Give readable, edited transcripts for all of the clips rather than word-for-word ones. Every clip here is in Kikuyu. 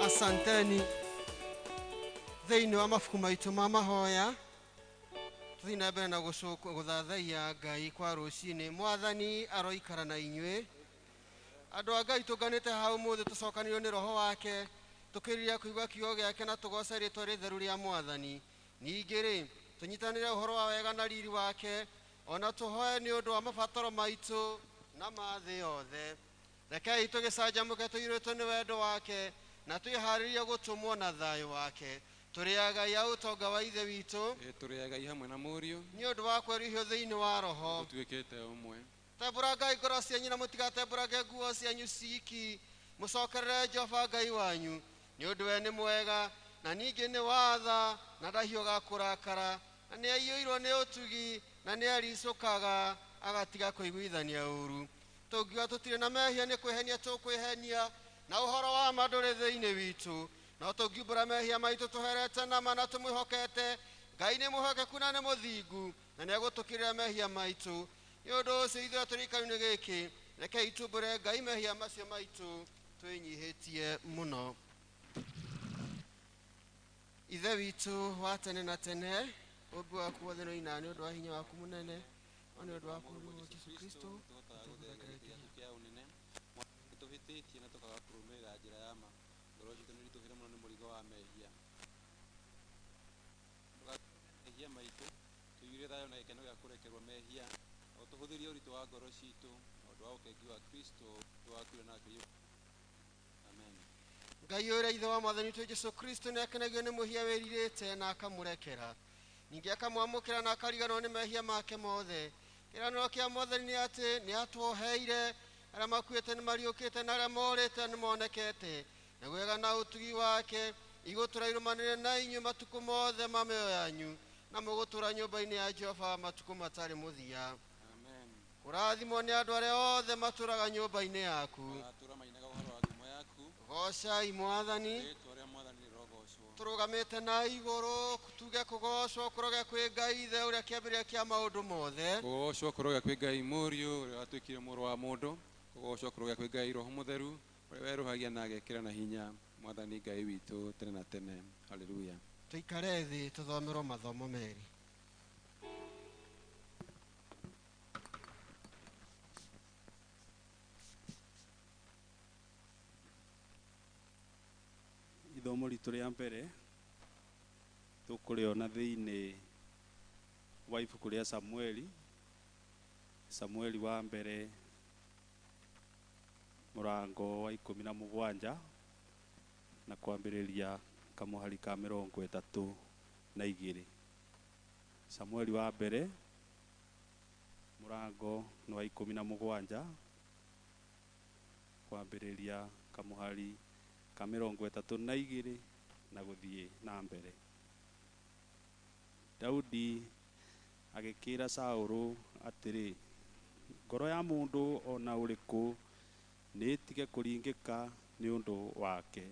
Asanteni thĩinĩ wa mabuku maitũ ma mahoya tũthiĩ na mbere na gũthathaiya Ngai kwa rũcinĩ. Mwathani aroikara na inyuĩ. Andũ a Ngai tũnganĩte haha ũmũthĩ tũcokanĩrĩrio nĩ Roho wake tũkĩrĩria kũigua kiugo gĩake na tũgooce rĩtwa rĩtheru rĩa Mwathani. Ningĩ rĩ tũnyitanĩre ũhoro wa wega na riri wake ona tũhoe nĩ ũndũ wa mabataro maitũ na ma thĩ yothe. Rekei tũgĩcanjamũke tũiyũrĩtwo nĩ wendo wake na twĩharĩrie gũtũmwo na thayũ wake. Tũrĩ agai a ũtonga wa Ithe witũ, tũrĩ agai hamwe na Mũriũ nĩ ũndũ wa kwerũhio thĩinĩ wa Roho. Tũtuĩkĩte ũmwe. Tembũrangai ngoro cianyu na mũtigatembũrange nguo cianyu ciki. Mũcokerere Jehova Ngai wanyu nĩ ũndũ we nĩ mwega na ningĩ nĩ watha na ndahiũga kũrakara na nĩ aiyũirwo nĩ ũtugi na nĩ aricũkaga agatiga kũiguithania ũru. Tũngiuga tũtirĩ na mehia nĩ kwĩhenia tũkwĩhenia na ũhoro wa ma ndũrĩ thĩinĩ witũ. No tũngiumbũra mehia maitũ tũherete na ma na tũmwĩhokete, Ngai nĩ mwĩhokeku na nĩ mũthingu na nĩ egũtũkĩrĩra mehia maitũ. Nĩ ũndũ ũcio ithuĩ tũrĩ gĩikaro-inĩ gĩkĩ rekei tumbũre Ngai mehia macio maitũ twĩnyihĩtie mũno. Ithe witũ wa tene na tene, ũmbi waku wothe nĩ ũinaga nĩ ũndũ wa hinya waku mũnene, o nĩ ũndũ wa kũrũmwo Jesũ Kristo tũhĩtĩtie na tũkaga kũrũmĩrĩra njĩra ya ma. Ngoro citũ nĩ ritũhĩre mũno nĩ mũrigo wa mehia. Mehia maitũ tũiyũre thayũ na gĩkeno gĩa kũrekerwo mehia, na ũtũhũthĩrie ũritũ wa ngoro citũ na ũndũ wa ũkengi wa Kristo wakuire na akĩriũka. Amen. Ngai ũrĩa Ithe wa Mwathani witũ Jesũ Kristo nĩ akenagio nĩ mwĩhia wĩrirĩte na akamũrekera, ningĩ akamwamũkĩra na akariganĩrwo nĩ mehia make mothe. Kĩĩranĩro kĩa Mwathani nĩ atĩ nĩ atuoheire, arĩa makuĩte nĩ mariũkĩte na arĩa morĩte nĩ monekete. Na wega na ũtugi wake igũtũra irũmanĩrĩre na inyuĩ matukũ mothe ma mĩoyo yanyu, na mũgũtũra nyũmba-inĩ ya Jehova matukũ matarĩ mũthia. Amen. Kũrathimwo nĩ andũ arĩa othe matũraga nyũmba-inĩ yaku. Magatũũra mainaga ũhoro wa ngumo yaku. Goocai Mwathani. Rĩĩtwa rĩa Mwathani rĩrogocwo. Tũrũgamĩte na igũrũ tuge kũgocwo kũroge kwĩ Ngai Ithe ũrĩa kĩambĩrĩria kĩa maũndũ mothe. Kũgocwo kũroge kwĩ Ngai Mũriũ ũrĩa watuĩkire mũrũ wa mũndũ. Kũgocwo kũroge kwĩ Ngai Roho Mũtheru ũrĩa werũhagia na agekĩra na hinya Mwathani Ngai witũ tene na tene. Haleluya. Tũikare thĩ tũthomerwo mathomo merĩ. Ithomo ritũ rĩa mbere tũkũrĩona thĩinĩ wa ibuku rĩa Samueli, Samueli wa mbere mũrango wa 17 na kwambĩrĩria kamũhari ka 32. Samueli wa mbere mũrango nĩ wa 17 kwambĩrĩria kamũhari ka 32 na gũthiĩ na mbere. Daudi agĩkĩra Saũlũ atĩrĩ, ngoro ya mũndũ o na ũrĩkũ nĩ ĩtige kũringĩka nĩ ũndũ wake.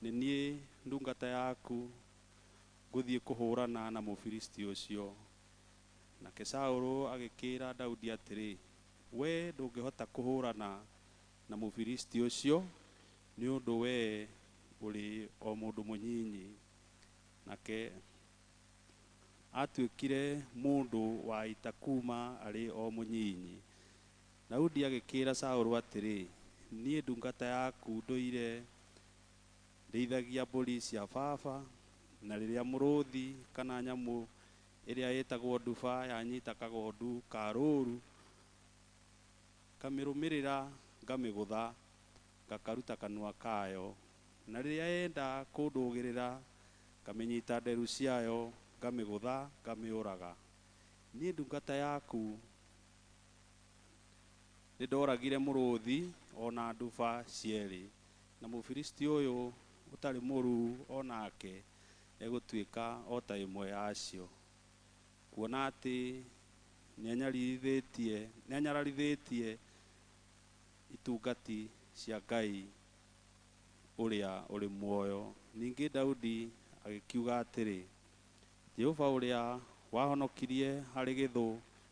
Nĩ niĩ ndungata yaku ngũthiĩ kũhũrana na Mũfilisti ũcio. Nake Saũlũ agĩkĩra Daudi atĩrĩ, wee ndũngĩhota kũhũrana na Mũfilisti ũcio nĩ ũndũ wee ũrĩ o mũndũ mũnyinyi. Nake atuĩkire mũndũ wa ita kuma arĩ o mũnyinyi. Daudi agĩkĩra Saũlũ atĩrĩ, niĩ ndungata yaku ndũire ndĩithagia mbũri cia baba, na rĩrĩa mũrũthi kana nyamũ ĩrĩa ĩtagwo nduba yanyita kagondu ka rũũru, ngamĩrũmĩrĩra ngamĩgũtha ngakaruta kanua kayo, na rĩrĩa yenda kũndũgĩrĩra ngamĩnyita nderu ciayo ngamĩgũtha ngamĩũraga. Niĩ ndungata yaku nĩndoragire mũrũthi o na nduba cierĩ, na Mũfilisti ũyũ ũtarĩ mũruu o nake egũtuĩka o ta ĩmwe yacio, kuona atĩ nĩanyararithĩtie itungati cia Ngai ũrĩa ũrĩ muoyo. Ningĩ Daudi agĩkiuga atĩrĩ, Jehova ũrĩa wahonokirie harĩ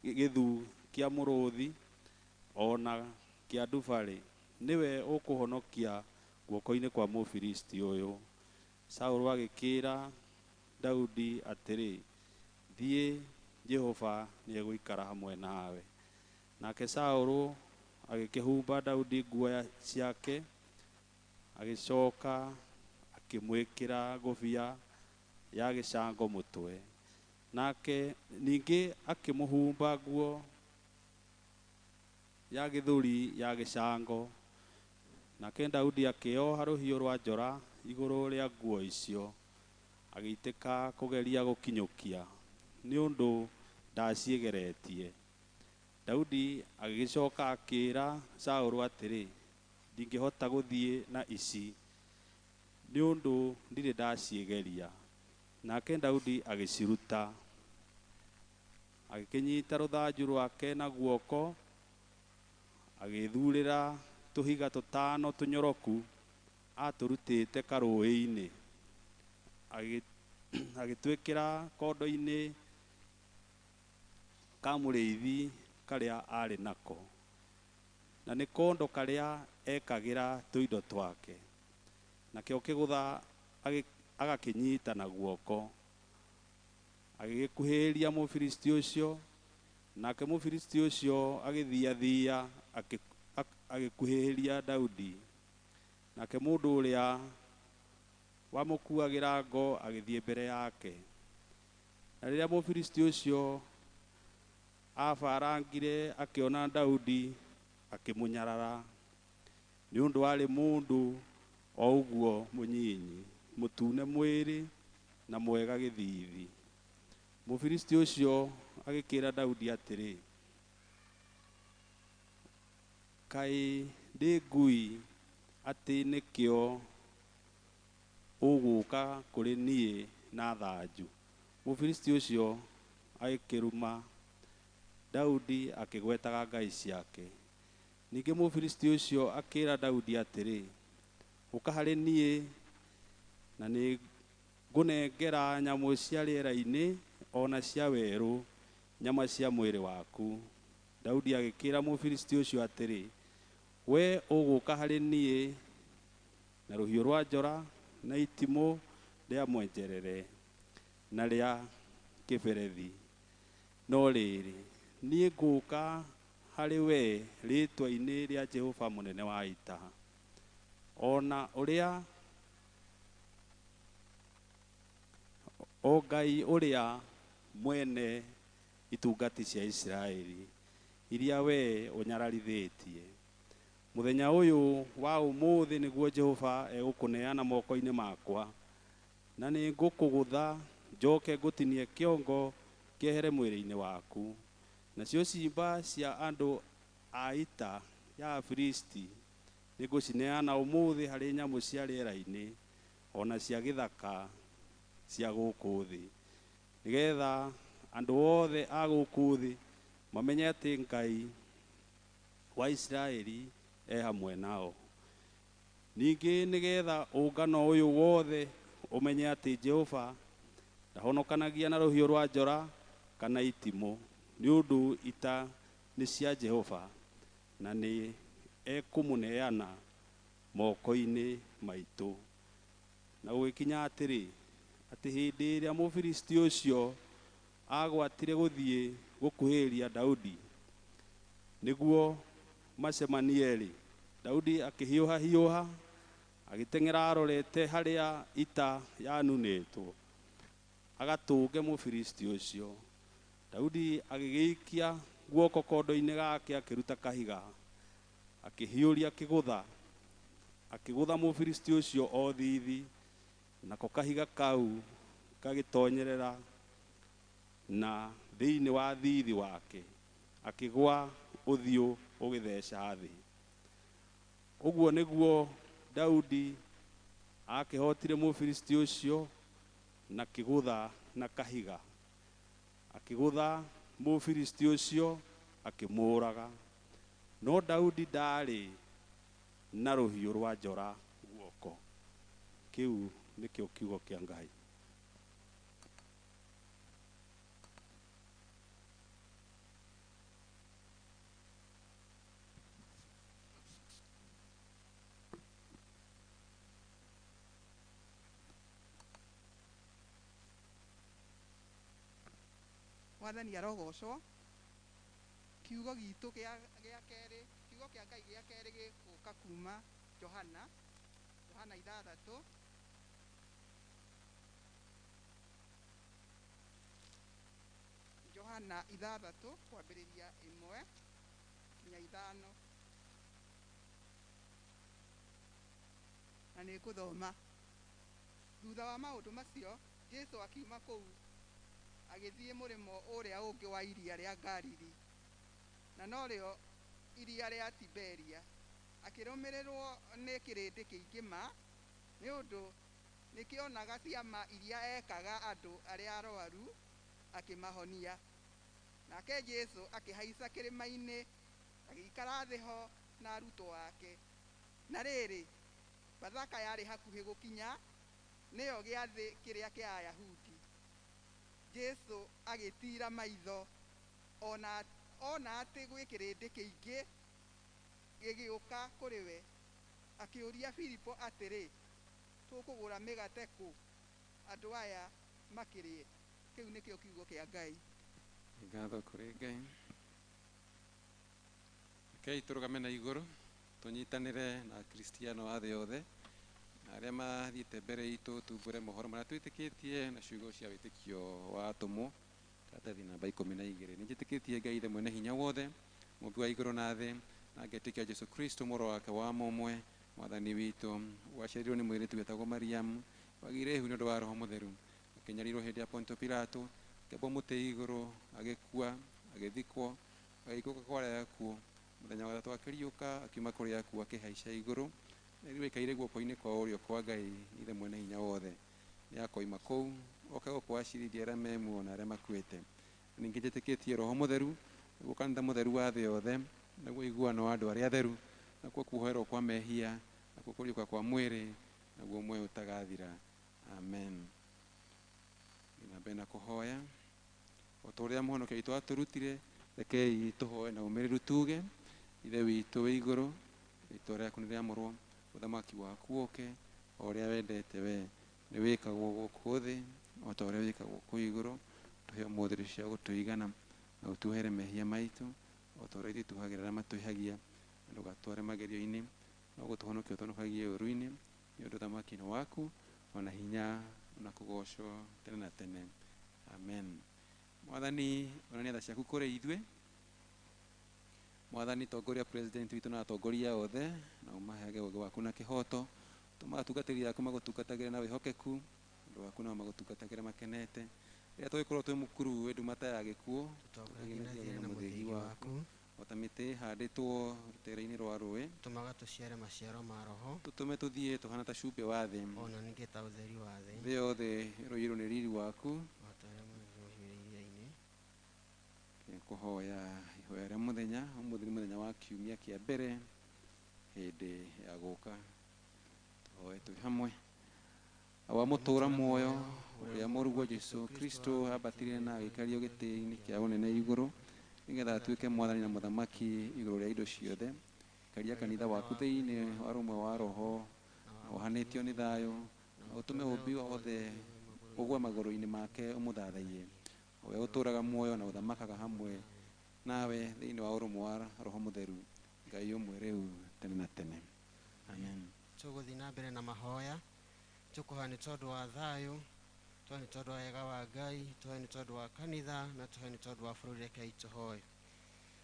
gĩthu kĩa mũrũthi o na kĩa nduba-rĩ, nĩwe ũkũhonokia guoko-inĩ kwa Mũfilisti ũyũ. Saũlũ agĩkĩra Daudi atĩrĩ, thiĩ, Jehova nĩegũikara hamwe nawe. Nake Saũlũ agĩkĩhumba Daudi nguo ciake, agĩcoka akĩmwĩkĩra ngũbia ya gĩcango mũtwe. Nake ningĩ akĩmũhumba nguo ya gĩthũri ya gĩcango. Nake Daudi akĩoha rũhiũ rwa njora igũrũ rĩa nguo icio, agĩitĩka kũgeria gũkinyũkia, nĩ ũndũ ndaciĩgeretie. Daudi agĩgĩcoka akĩra Saũlũ atĩrĩ, ndingĩhota gũthiĩ na ici, nĩ ũndũ ndirĩ ndaciĩgeria. Nake Daudi agĩciruta, agĩkĩnyita rũthanju rwake na guoko, agĩthurĩra tũhiga tũtano tũnyoroku atũrutĩte karũĩ-inĩ, agĩtwĩkĩra kondo-inĩ ka mũrĩithi karĩa arĩ nako, na nĩ kondo karĩa ekagĩra tũindo twake. Nakĩo kĩgũtha agakĩnyita na guoko, agĩgĩkuhĩrĩria Mũfilisti ũcio. Nake Mũfilisti ũcio agĩthiathia agĩkuhĩrĩria Daudi. Nake mũndũ ũrĩa wamũkuagĩra ngo agĩthiĩ mbere yake. Na rĩrĩa Mũfilisti ũcio abarangire akĩona Daudi, akĩmũnyarara, nĩ ũndũ arĩ mũndũ o ũguo mũnyinyi, mũtune mwĩrĩ na mwega gĩthiithi. Mũfilisti ũcio agĩkĩra Daudi atĩrĩ, kaĩ ndĩ ngui atĩ nĩkĩo ũgũka kũrĩ niĩ na thanju? Mũfilisti ũcio agĩkĩruma Daudi akĩgwetaga ngai ciake. Ningĩ Mũfilisti ũcio akĩra Daudi atĩrĩ, ũka harĩ niĩ na nĩ ngũnengera nyamũ cia rĩera-inĩ o na cia werũ nyama cia mwĩrĩ waku. Daudi agĩkĩra Mũfilisti ũcio atĩrĩ, we ũgũka harĩ niĩ na rũhiũ rwa njora na itimũ rĩa mwenjerere na rĩa kĩberethi, no rĩrĩ, niĩ ngũka harĩ we rĩĩtwa-inĩ rĩa Jehova mũnene wa ita, o na ũrĩa o Ngai ũrĩa mwene itungati cia Isiraeli iria we ũnyararithĩtie. Mũthenya ũyũ wa ũmũthĩ nĩguo Jehova egũkũneana moko-inĩ makwa, Na nĩ ngũkũgũtha njoke ngũtinie kĩongo kĩehere mwĩrĩ-inĩ waku. Nacio ciimba cia andũ a ita ya Afilisti nĩngũcineana ũmũthĩ harĩ nyamũ cia rĩera-inĩ ona cia gĩthaka cia gũkũ thĩ, nĩgetha andũ othe a gũkũ thĩ mamenye atĩ Ngai wa Isiraeli e hamwe nao. Ningĩ nĩgetha ũngano ũyũ wothe ũmenye atĩ Jehova ndahonokanagia na rũhiũ rwa njora kana itimũ, nĩ ũndũ ita nĩ cia Jehova na nĩ ekũmũneana moko-inĩ maitũ. Na gũgĩkinya atĩrĩ, atĩ hĩndĩ ĩrĩa Mũfilisti ũcio agwatire gũthiĩ gũkuhĩrĩria Daudi nĩguo macemanie-rĩ, Daudi akĩhiũha-hiũha agĩteng'era arorete harĩa ita yanunĩtwo agatũnge Mũfilisti ũcio. Daudi agĩgĩikia guoko kondo-inĩ gake akĩruta kahiga akĩhiũria kĩgũtha akĩgũtha Mũfilisti ũcio o thithi, nako kahiga kau gagĩtonyerera na thĩinĩ wa thithi wake, akĩgwa ũthiũ ũgĩtheca thĩ. Ũguo nĩguo Daudi akĩhotire Mũfilisti ũcio na kĩgũtha na kahiga, akĩgũtha Mũfilisti ũcio akĩmũũraga. No Daudi ndaarĩ na rũhiũ rwa njora guoko. Kĩu nĩkĩo kiugo kĩa Ngai. Mwathani arogocwo. Kiugo gitũ gĩa kerĩ, kiugo kĩa Ngai gĩa kerĩ gĩgũka kuma Johana, Johana 6. Johana 6 kwambĩrĩria 1 nginya 5. Na nĩ ngũthoma. Thutha wa maũndũ macio, Jesũ akiuma kũu agĩthiĩ mũrĩmo ũrĩa ũngĩ wa iria rĩa Galili, na norĩo iria rĩa Tiberia, akĩrũmĩrĩrwo nĩ kĩrĩndĩ kĩingĩ ma, nĩ ũndũ nĩkĩonaga ciama iria ekaga andũ arĩa arwaru akĩmahonia. Nake Jesũ akĩhaica kĩrĩma-inĩ agĩikara thĩ ho na arutwo ake. Na rĩrĩ, Bathaka yarĩ hakuhĩ gũkinya, nĩyo gĩathĩ kĩrĩa kĩa Ayahudi. Jesũ agĩtiira maitho ona atĩ gwĩ kĩrĩndĩ kĩingĩ gĩgĩũka kũrĩ we, akĩũria Filipo atĩrĩ, tũkũgũra mĩgate kũ andũ aya makĩrĩe? Kĩu nĩkĩo kiugo kĩa Ngai. Ngatho kũrĩ Ngai. Rekei tũrũgame na igũrũ tũnyitanĩre na Akristiano a thĩ yothe arĩa mathiĩte mbere itũ, tumbũre mohoro marĩa twĩtĩkĩtie na ciugo cia wĩtĩkio wa atũmwo. Karatathi namba 12. Nĩnjĩtĩkĩtie Ngai Ithe mwene hinya wothe, mũmbi wa igũrũ na thĩ, na ngetĩkia Jesũ Kristo mũrũ wake wa mũmwe, mwathani witũ, waciarirwo nĩ mũirĩtu wetagwo Mariamu, wagĩire ihu nĩ ũndũ wa Roho Mũtheru, akĩnyarirwo hĩndĩ ya Pontio Pilato, akĩambwo mũtĩ igũrũ, agĩkua, agĩthikwo, agĩikũrũka kwa arĩa akuũ. Mũthenya wa gatatũ akĩriũka, akiuma kũrĩ akuũ, akĩhaica igũrũ, na rĩu aikaire guoko-inĩ kwa ũrĩo kwa Ngai Ithe mwene hinya wothe. Nĩakoima kũu oke gũkũ acirithie arĩa me muoyo na arĩa makuĩte. Ningĩ njĩtĩkĩtie Roho Mũtheru, nĩguo kanitha mũtheru wa thĩ yothe, naguo ũiguano wa andũ arĩa atheru, nakuo kuoherwo kwa mehia, nakuo kũriũka kwa mwĩrĩ, naguo muoyo ũtagathira. Amen. Na mbere na kũhoya, o ta ũrĩa mũhonokia witũ atũrutire, rekei tũhoe na ũmĩrĩru tuge, Ithe witũ wĩ igũrũ, rĩĩtwa rĩaku nĩrĩamũrwo, ũthamaki waku ũũke, o ũrĩa wendete we nĩ wĩkagwo gũkũ thĩ o ta ũrĩa wĩkagwo kũu igũrũ. Tũhe ũmũthĩ irio cia gũtũigana, na ũtuohere mehia maitũ o ta ũrĩa ithuĩ tuohagĩra arĩa matwĩhagia, na ndũgatware magerio-inĩ, no gũtũhonokia ũtũhonokagie ũũru-inĩ, nĩ ũndũ ũthamaki nĩ waku, ona hinya, ona kũgoocwo tene na tene. Amen. Mwathani, onania tha ciaku kũrĩ ithuĩ. Mwathani, tongoria president witũ na atongoria othe, na ũmaheage ũũgĩ waku na kĩhooto. Tũma atungatĩri aku magũtungatagĩre na wĩhokeku, Andũ aku nao magũtungatagĩre makenete. Rĩrĩa tũgĩkorwo twĩ mũkuru wĩ ndumata ya gĩkuũ, Tũtongoragie na tũtũgemetie thiĩre na na mũthĩgi mũthĩgi waku, waku, o ta mĩtĩ ĩhandĩtwo rũtere-inĩ rwa rũĩ, tũmaga tũciare maciaro ma roho, tũtũme tũthiĩ tũhana ta cumbĩ wa thĩ. Ona ningĩ ta ũtheri wa thĩ, Thĩ yothe ĩroiyũrwo nĩ riri waku. O ta ũrĩa mũthĩ ũiyũire iria-inĩ. Kũhoya ihoya rĩa mũthenya. Ũmũthĩ nĩ mũthenya wa kiumia kĩa mbere hĩndĩ ya gũka. Tũhoe twĩ hamwe. Awa mũtũũra muoyo, ũrĩa mũrũguo Jesu Kristo ambatire na agĩikario gĩtĩ-inĩ kĩa ũnene igũrũ, nĩgetha atuĩke mwathani na mũthamaki igũrũ rĩa indo ciothe, ikaria kanitha waku thĩinĩ wa rũmwe wa roho na wohanĩtio nĩ thayũ, na ũtũme ũmbi wothe ũgwe magũrũ-inĩ make ũmũthathaiye, o we ũtũũraga muoyo na ũthamakaga hamwe nawe thĩinĩ wa ũrũmwe wa Roho Mũtheru, Ngai ũmwe rĩu tene na tene. Amen. Tũgũthiĩ na mbere na mahoya. Tũkũhoya nĩ tondũ wa thayũ, tũhoe nĩ tondũ wa wega wa Ngai, tũhoe nĩ tondũ wa kanitha, na tũhoe nĩ tondũ wa bũrũri. Rekei tũhoe.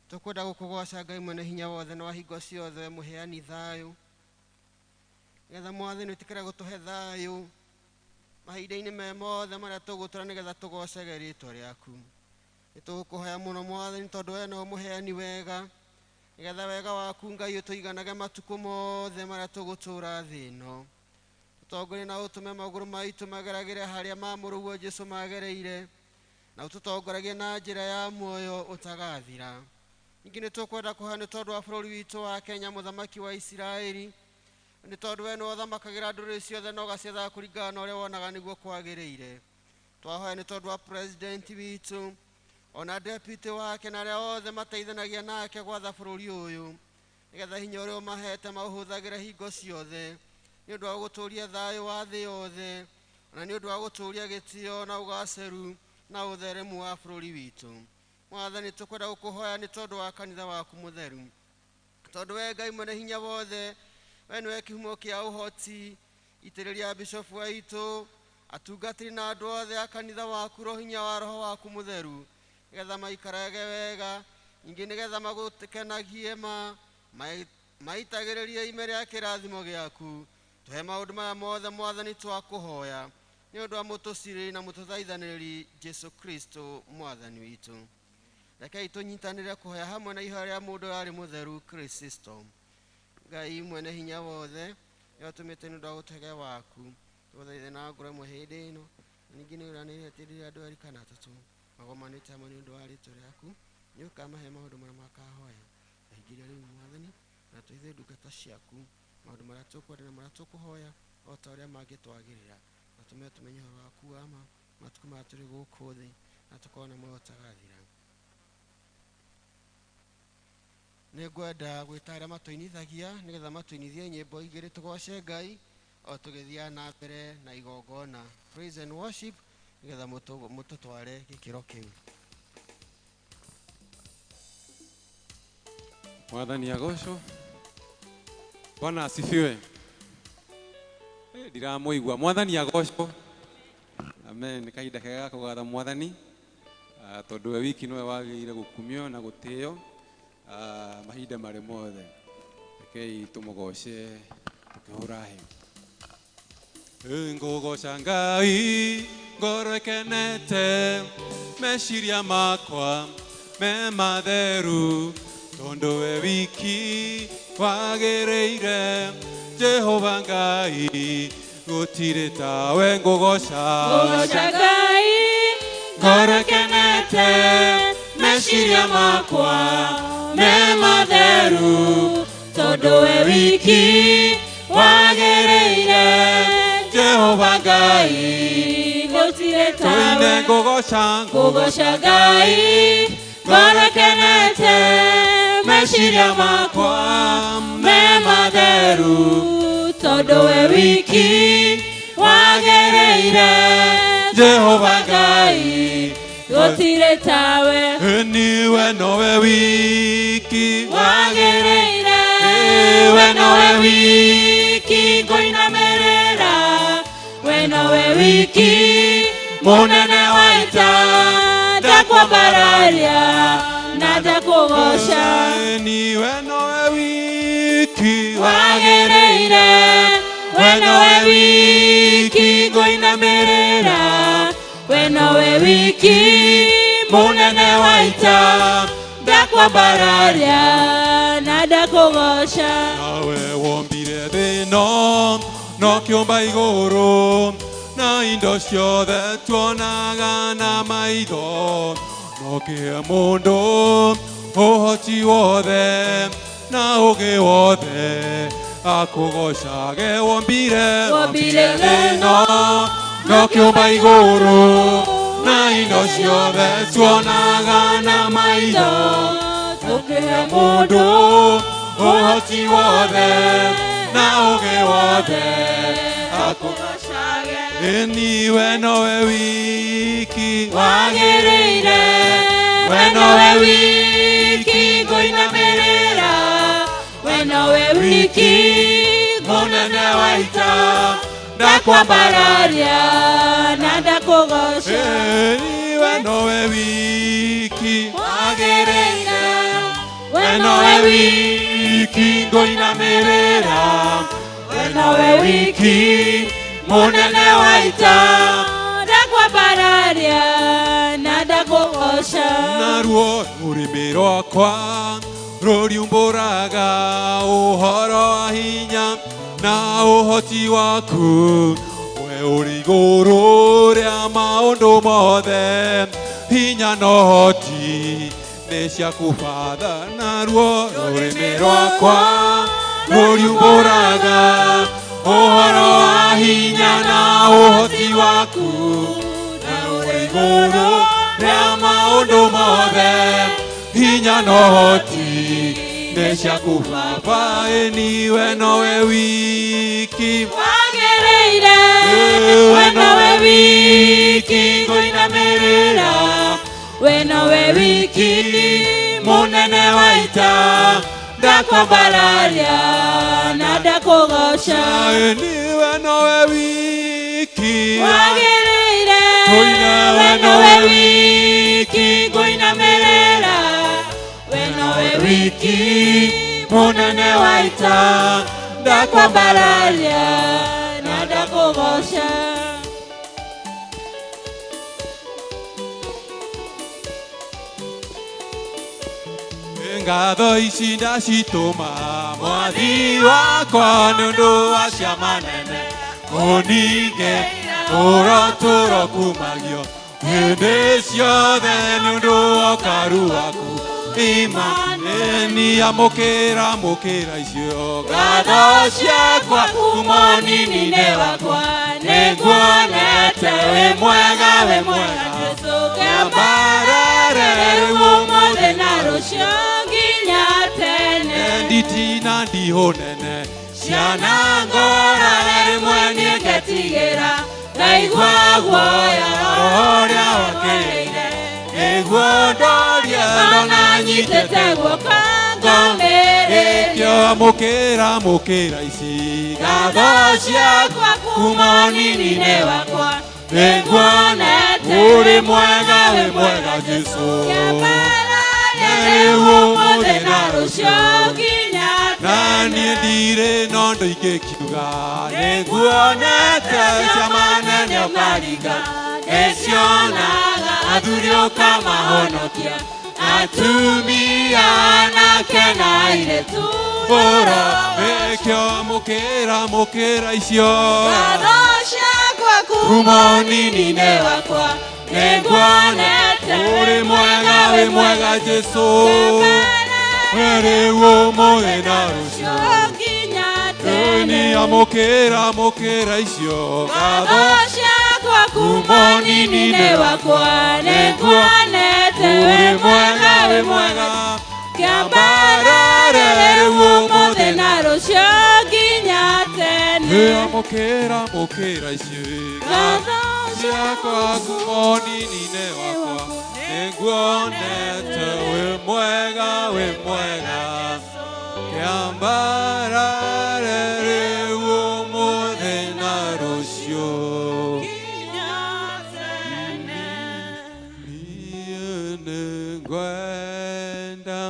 Tũkwenda gũkũgoca Ngai mwene hinya wothe na wa hingo ciothe, we mũheani thayũ, nĩgetha mwathani ũtĩkĩre gũtũhe thayũ mahinda-inĩ me mothe marĩa tũgũtũra, nĩgetha tũgocage rĩtwa rĩaku. Nĩ tũgũkũhoya mũno mwathani, tondũ we no mũheani wega, nĩgetha wega waku Ngai ũtũiganage matukũ mothe marĩa tũgũtũra thĩ ĩno. Tũtongorie na ũtũme magũrũ maitũ mageragĩre harĩa ma mũrũguo Jesũ magereire, na ũtũtongoragie na njĩra ya muoyo ũtagathira. Ningĩ nĩ tũkwenda kũhoya nĩ tondũ wa bũrũri witũ wa Kenya, mũthamaki wa Isiraeli, nĩ tondũ we nĩwe ũthamakagĩra ndũrĩrĩ ciothe na ũgaciathaga kũringana na ũrĩa wonaga nĩguo kwagĩrĩire. Twahoya nĩ tondũ wa president witũ, ona deputy wake, na arĩa othe mateithanagia nake gwatha bũrũri ũyũ, nĩgetha hinya ũrĩa ũmahete maũhũthagĩre hingo ciothe nĩ ũndũ wa gũtũũria thayũ wa thĩ yothe, ona nĩ ũndũ wa gũtũũria gĩtĩo na ũgacĩru na ũtheremu wa bũrũri witũ. Mwathani, tũkwenda gũkũhoya nĩ tondũ wa kanitha waku mũtheru, tondũ we Ngai mwene hinya wothe, we nĩwe kĩhumo kĩa ũhoti. Itĩrĩria bishofu waitũ, atungatĩri na andũ othe a kanitha waku ro hinya wa roho waku mũtheru, nĩgetha maikarage wega, ningĩ nĩgetha magũkenagie ma maitagĩrĩrie ime rĩa kĩrathimo gĩaku. Tũhe maũndũ maya mothe mwathani twakũhoya nĩ ũndũ wa mũtũcirĩri na mũtũthaithanĩrĩri Jesu Kristo mwathani witũ. Rekei tũnyitanĩre kũhoya hamwe na ihoya rĩa mũndũ ũrĩa arĩ mũtheru Kristo. Ngai mwene hinya wothe, nĩwe ũtũmĩte nĩ ũndũ wa ũtege waku tũgũthaithe na ngoro ĩmwe hĩndĩ ĩno, na ningĩ nĩ ũranĩire atĩ rĩrĩa andũ erĩ kana atatũ magomanĩte hamwe nĩ ũndũ wa rĩtwa rĩaku, nĩ ũkamahe maũndũ marĩa makahoya. Tũhingĩrie rĩu mwathani, na tũithe ndungata ciaku maũndũ marĩa tũkwenda na marĩa tũkũhoya o ta ũrĩa mangĩtwagĩrĩra, na tũme tũmenye ũhoro waku wa ma matukũ maya tũrĩ gũkũ thĩ, na tũkorwo na muoyo ũtagathira. Nĩ ngwenda gwĩta arĩa matũinithagia nĩgetha matũinithie nyĩmbo igĩrĩ tũgoce Ngai o tũgĩthiaga na mbere na igongona praise and worship, nĩgetha mũtũtware gĩkĩro kĩu. Mwathani agocwo. Bwana asifiwe. Ndiramũigua. Mwathani agocwo. Amen. Nĩ kahinda kega ga kũgatha mwathani, tondũ we wiki nĩwe wagĩrĩire gũkumio na gũtĩo mahinda marĩ mothe. Rekei tũmũgoce tũkĩhũra hĩ. Ngũgoca Ngai ngoro ĩkenete, meciria makwa me matheru, tondũ we wiki wagĩrĩire. Jehova Ngai gũtirĩ tawe. Ngũgoca Ngũgoca Ngai ngoro ĩkenete, meciria makwa me matheru, tondũ we wiki wagĩrĩire. Jehova Ngai gũtirĩ tũine tawe. Ngũgoca Ngũgoca Ngai ngoro ĩkenete, meciria makwa me matheru, tondũ we wiki wagĩrĩire. Jehova Ngai gũtirĩ tawe. Niwe nowe wiki wagĩrĩire. We nowe wiki ngũinamĩrĩra, we nowe wiki mũnene wa ita, ndakwambararia na ndakũgoca. Niwe nowe wiki wagĩrĩire. We nowe wiki ngũinamĩrĩra, we nowe wiki mũnene wa ita, ndakwambararia na ndakũgoca. Nawe wombire thĩ ĩno na ũkĩũmba igũrũ na indo ciothe tuonaga na maitho, na ũkĩhe mũndũ ũhoti wothe na ũũgĩ wothe akũgocage. Wombire Wombire thĩ ĩno na ũkĩũmba igũrũ na indo ciothe tuonaga na maitho, ũkĩhe mũndũ ũhoti wothe na ũũgĩ wothe akũgocage. Ĩni we nowe wiki Wagĩrĩire, we nowe wiki ngũinamĩrĩra, we nowe wiki mũnene wa ita, ndakwambararia na ndakũgoca. Ĩni we nowe wiki Wagĩrĩire, we we nowe nowe wiki wiki ngũinamĩrĩra, we nowe wiki mũnene wa ita, ndakwambararia na ndakũgoca. Naruo rũrĩmĩ rwakwa rũriumbũraga ũhoro wa hinya na ũhoti waku, we ũrĩ igũrũ rĩa maũndũ mothe, hinya na ũhoti nĩ ciaku Father. Naruo rũrĩmĩ rwakwa rũriumbũraga ũhoro wa hinya na ũhoti waku, na ũrĩ igũrũ rĩa maũndũ mothe, hinya na ũhoti nĩ ciaku Baba. Ĩni we nowe wiki Wagĩrĩire, we nowe wiki ngũinamĩrĩra, we nowe wiki mũnene wa ita, ndakwambararia na ndakũgoca. Ĩni we nowe wiki Wagĩrĩire, Ngũina, we nowe wiki ngũinamĩrĩra, we nowe wiki mũnene wa ita, ndakwambararia na ndakũgoca. Ngatho ici ndacitũma mwathi wakwa nĩ ũndũ wa ciama nene ũninge ũrotũro kumagio hĩndĩ ciothe nĩ ũndũ wa ũkaru waku ima nĩ amũkĩra amũkĩra icio ngatho ciakwa kuma ũnini-inĩ wakwa, nĩnguonete wĩ mwega wĩ mwega Jesũ, Nyambarare rĩu ũmũthĩ na rũciũ nginya tene. Nditi na ndihũ nene ciana ngorage rĩmwe niĩ ngetigĩra, ngaigua guoya roho ũrĩa wakĩrĩire nĩguo ndorie ndona nyitĩte guoko ngomĩrĩrie. Nĩkĩo amũkĩra amũkĩra ici ngatho ciakwa kuma ũnini-inĩ wakwa, nĩnguonete ũrĩ mwega wĩ mwega Jesũ, Rĩu ũmũthĩ na rũciũ nginya na niĩ ndirĩ no ndũingĩkiuga nĩnguonete ciama nene ũkaringa, nĩcionaga athuri ũkamahonokia, atumia anake na airĩtu bũra. Nĩkĩo amũkĩra amũkĩra icio ngatho ciakwa kuma ũnini-inĩ wakwa, nĩnguonete ũrĩ mwega wĩ mwega Jesũ, rĩu ũmũthĩ na rũciũ nginya Ĩni tene. amũkĩra amũkĩra icio ngatho Ngatho ciakwa kuma ũnini-inĩ wakwa, nĩnguonete wĩ ũrĩ mwega mwega wĩ wĩ mwega mwega Kĩambarare rĩu ũmũthĩ na rũciũ nginya tene. Amũkĩra amũkĩra icio Ngatho ciakwa kuma ũnini-inĩ wakwa, nĩnguonete wĩ mwega wĩ mwega Kĩambarare rĩu ũmũthĩ na rũciũ nginya tene. Niĩ nĩngwenda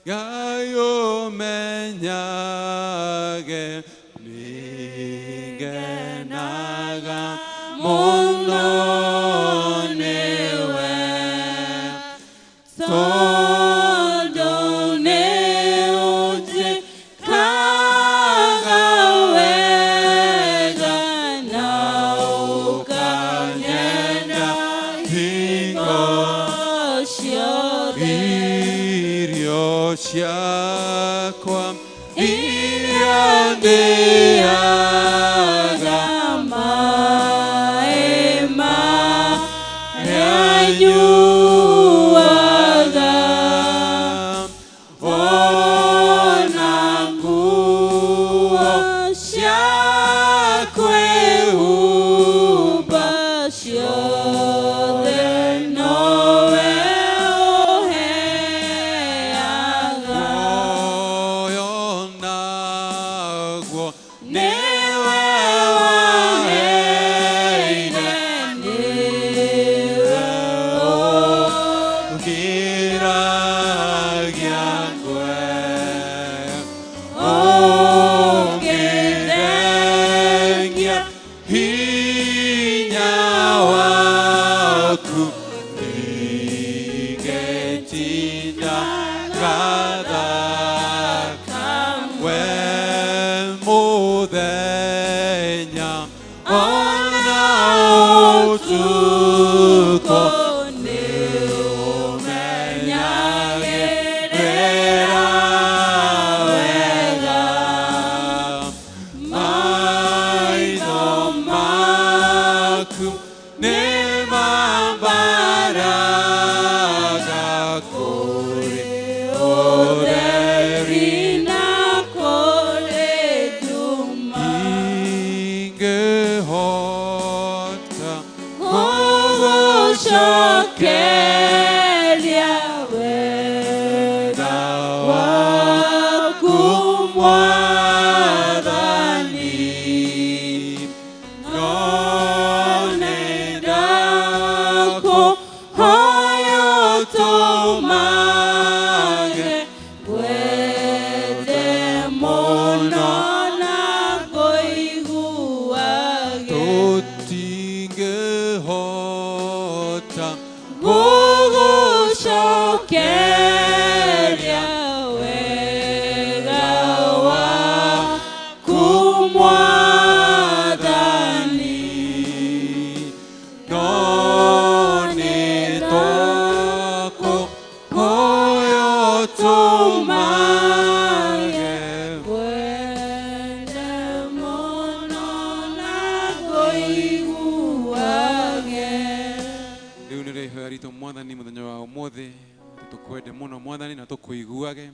Ngai ũmenyage nĩ Hingo ciothe irio ciakwa iria ndĩaga maĩ marĩa nyuaga ona nguo cia kwĩhumba ciothe nowe ũheaga muoyo naguo nĩwe waheire nĩwe ũkĩragia ngwe ũngĩthengia hinya waku ndingĩtinda ngathaka we mũthenya ona ũtukũ nĩũmenyagĩrĩra wega maitho maku nĩmambaraga kũrĩ ũtheri na kũrĩ nduma ingĩhota gũgũcokeria wega waku Mwathani no nĩndakũhoya ũtũmage ngwende mũno na ngũiguage tũtingĩhota gũgũcokeria wega waku Mwathani no nĩtwakũhoya ũtũmage ngwende mũno na ngũiguage Rĩu nĩrĩo ihoya ritũ Mwathani mũthenya wa ũmũthĩ atĩ tũkwende mũno Mwathani na tũkũiguage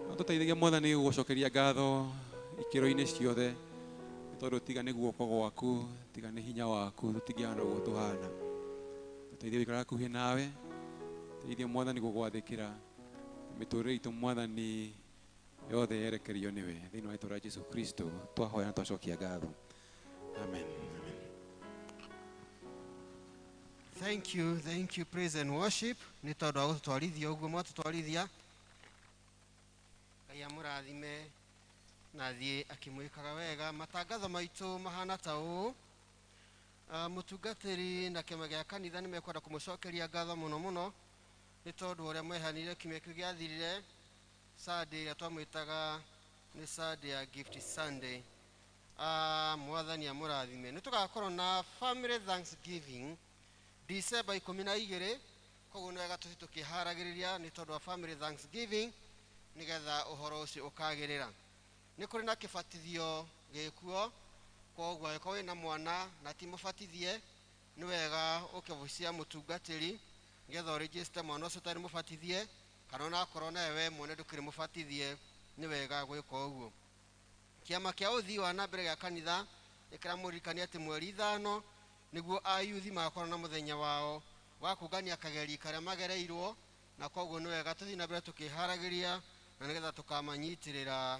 na tũteithagia Mwathani gũgũcokeria ngatho ikĩro-inĩ ciothe nĩ tondũ tiga nĩ guoko gwaku tiga nĩ hinya waku tũtingĩhana ũguo tũhana. Tũteithie gũikara hakuhĩ nawe, teithie Mwathani gũgwathĩkĩra mĩtũrĩre itũ Mwathani yothe yerekerio nĩwe thĩinĩ wa rĩtwa rĩa Jesũ Kristo twahoya na twacokia ngatho. Amen. Amen. Thank you, praise and worship. Nĩ tondũ wa gũtũtwarithia ũguo mwatũtwarithia. Ngai amũrathime na athiĩ akĩmwĩkaga wega. Matangatho maitũ mahana ta ũũ. Mũtungatĩri na kĩama gĩa kanitha nĩ mekwenda kũmũcokeria ngatho mũno mũno nĩ tondũ wa ũrĩa mwehanire kiumia kĩu gĩathirire Sunday ĩrĩa twamwĩtaga nĩ Sunday ya Gift Sunday. Mwathani amũrathime. Nĩ tũgakorwo na family thanksgiving December 12, koguo nĩ wega tũthiĩ tũkĩharagĩrĩria nĩ tondũ wa family thanksgiving nĩgetha ũhoro ũcio ũkagĩrĩra. Nĩ kũrĩ na kĩbatithio gĩkuo, koguo angĩkorwo wĩna mwana na ti mũbatithie nĩ wega ũke obici ya mũtungatĩri nĩgetha ũregister mwana ũcio ũtarĩ mũbatithie, kana ona akorwo nawe we mwene ndũkĩrĩ mũbatithie nĩ wega gwĩka ũguo. Kĩama kĩa ũthii wa na mbere gĩa kanitha nĩ kĩramũririkania atĩ mweri 5 nĩguo ayuthi magakorwo na mũthenya wao wa kũngania kageri karĩa magereirwo, na koguo nĩ wega tũthiĩ na mbere tũkĩharagĩria na nĩgetha tũkamanyitĩrĩra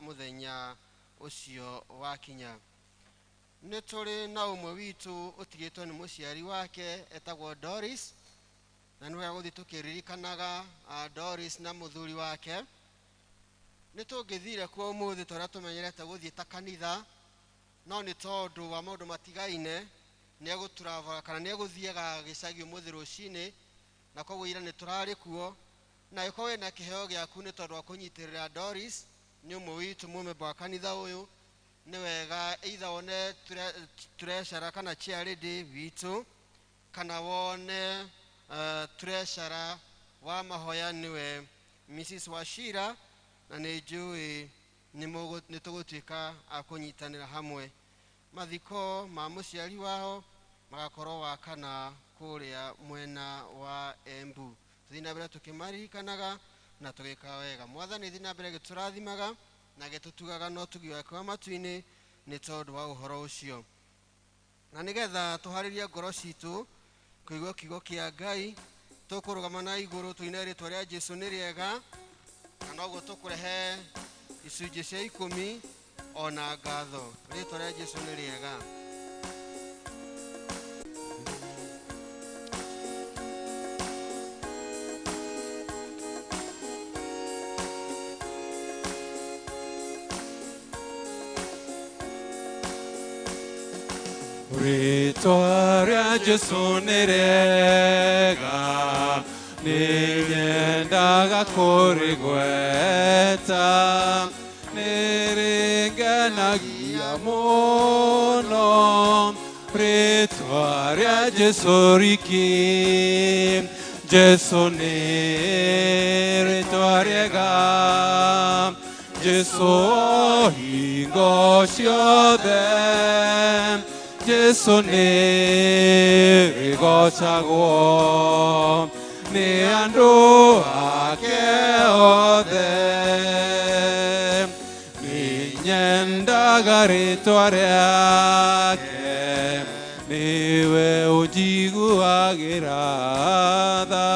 mũthenya ũcio wakinya. Nĩ tũrĩ na ũmwe witũ ũtigĩtwo nĩ mũciari wake etagwo Doris, na nĩ wega gũthiĩ tũkĩririkanaga Doris na mũthuri wake. Nĩ tũngĩthire kuo ũmũthĩ tũrĩa tũmenyerete gũthiĩ ta kanitha, no nĩ tondũ wa maũndũ matigaine nĩ egũtũravara kana nĩ egũthiaga gĩcagi ũmũthĩ rũcinĩ, na koguo ira nĩ tũrarĩ kuo. Na angĩkorwo wĩna kĩheo gĩaku nĩ tondũ wa kũnyitĩrĩra Doris, nĩ ũmwe witũ mũmemba wa kanitha ũyũ, nĩ wega either wone treasurer kana chairlady witũ Kana wone treasurer wa mahoya nĩwe Mrs. Wachira, na nĩ njũĩ nĩ tũgũtuĩka a kũnyitanĩra hamwe. Mathiko ma mũciari wao magakorwo wa kana kũrĩa mwena wa Embu. Tũthiĩ na mbere tũkĩmaririkanaga na tũgĩka wega. Mwathani thiĩ na mbere gĩtũrathimaga na gĩtũtugaga na ũtugi wake wa matu-inĩ nĩ tondũ wa ũhoro ũcio. Na nĩgetha tũharĩrie ngoro citũ kũigua kiugo kĩa Ngai, tũkũrũgama na igũrũ tũine rĩtwa rĩa Jesũ nĩ rĩega, na noguo tũkũrehe icunjĩ cia 10 ona ngatho. Rĩtwa rĩa Jesũ nĩ rĩega. Rĩtwa rĩa Jesũ nĩ rĩega, nĩ nyendaga kũrĩgweta, nĩ rĩngenagia mũno, rĩtwa rĩa Jesũ riki. Jesũ nĩ rĩtwa rĩega, Jesũ hingo ciothe, Jesũ nĩ rĩgocagwo nĩ andũ ake othe. Nĩ nyendaga rĩtwa rĩake, nĩwe ũnjiguagĩra tha,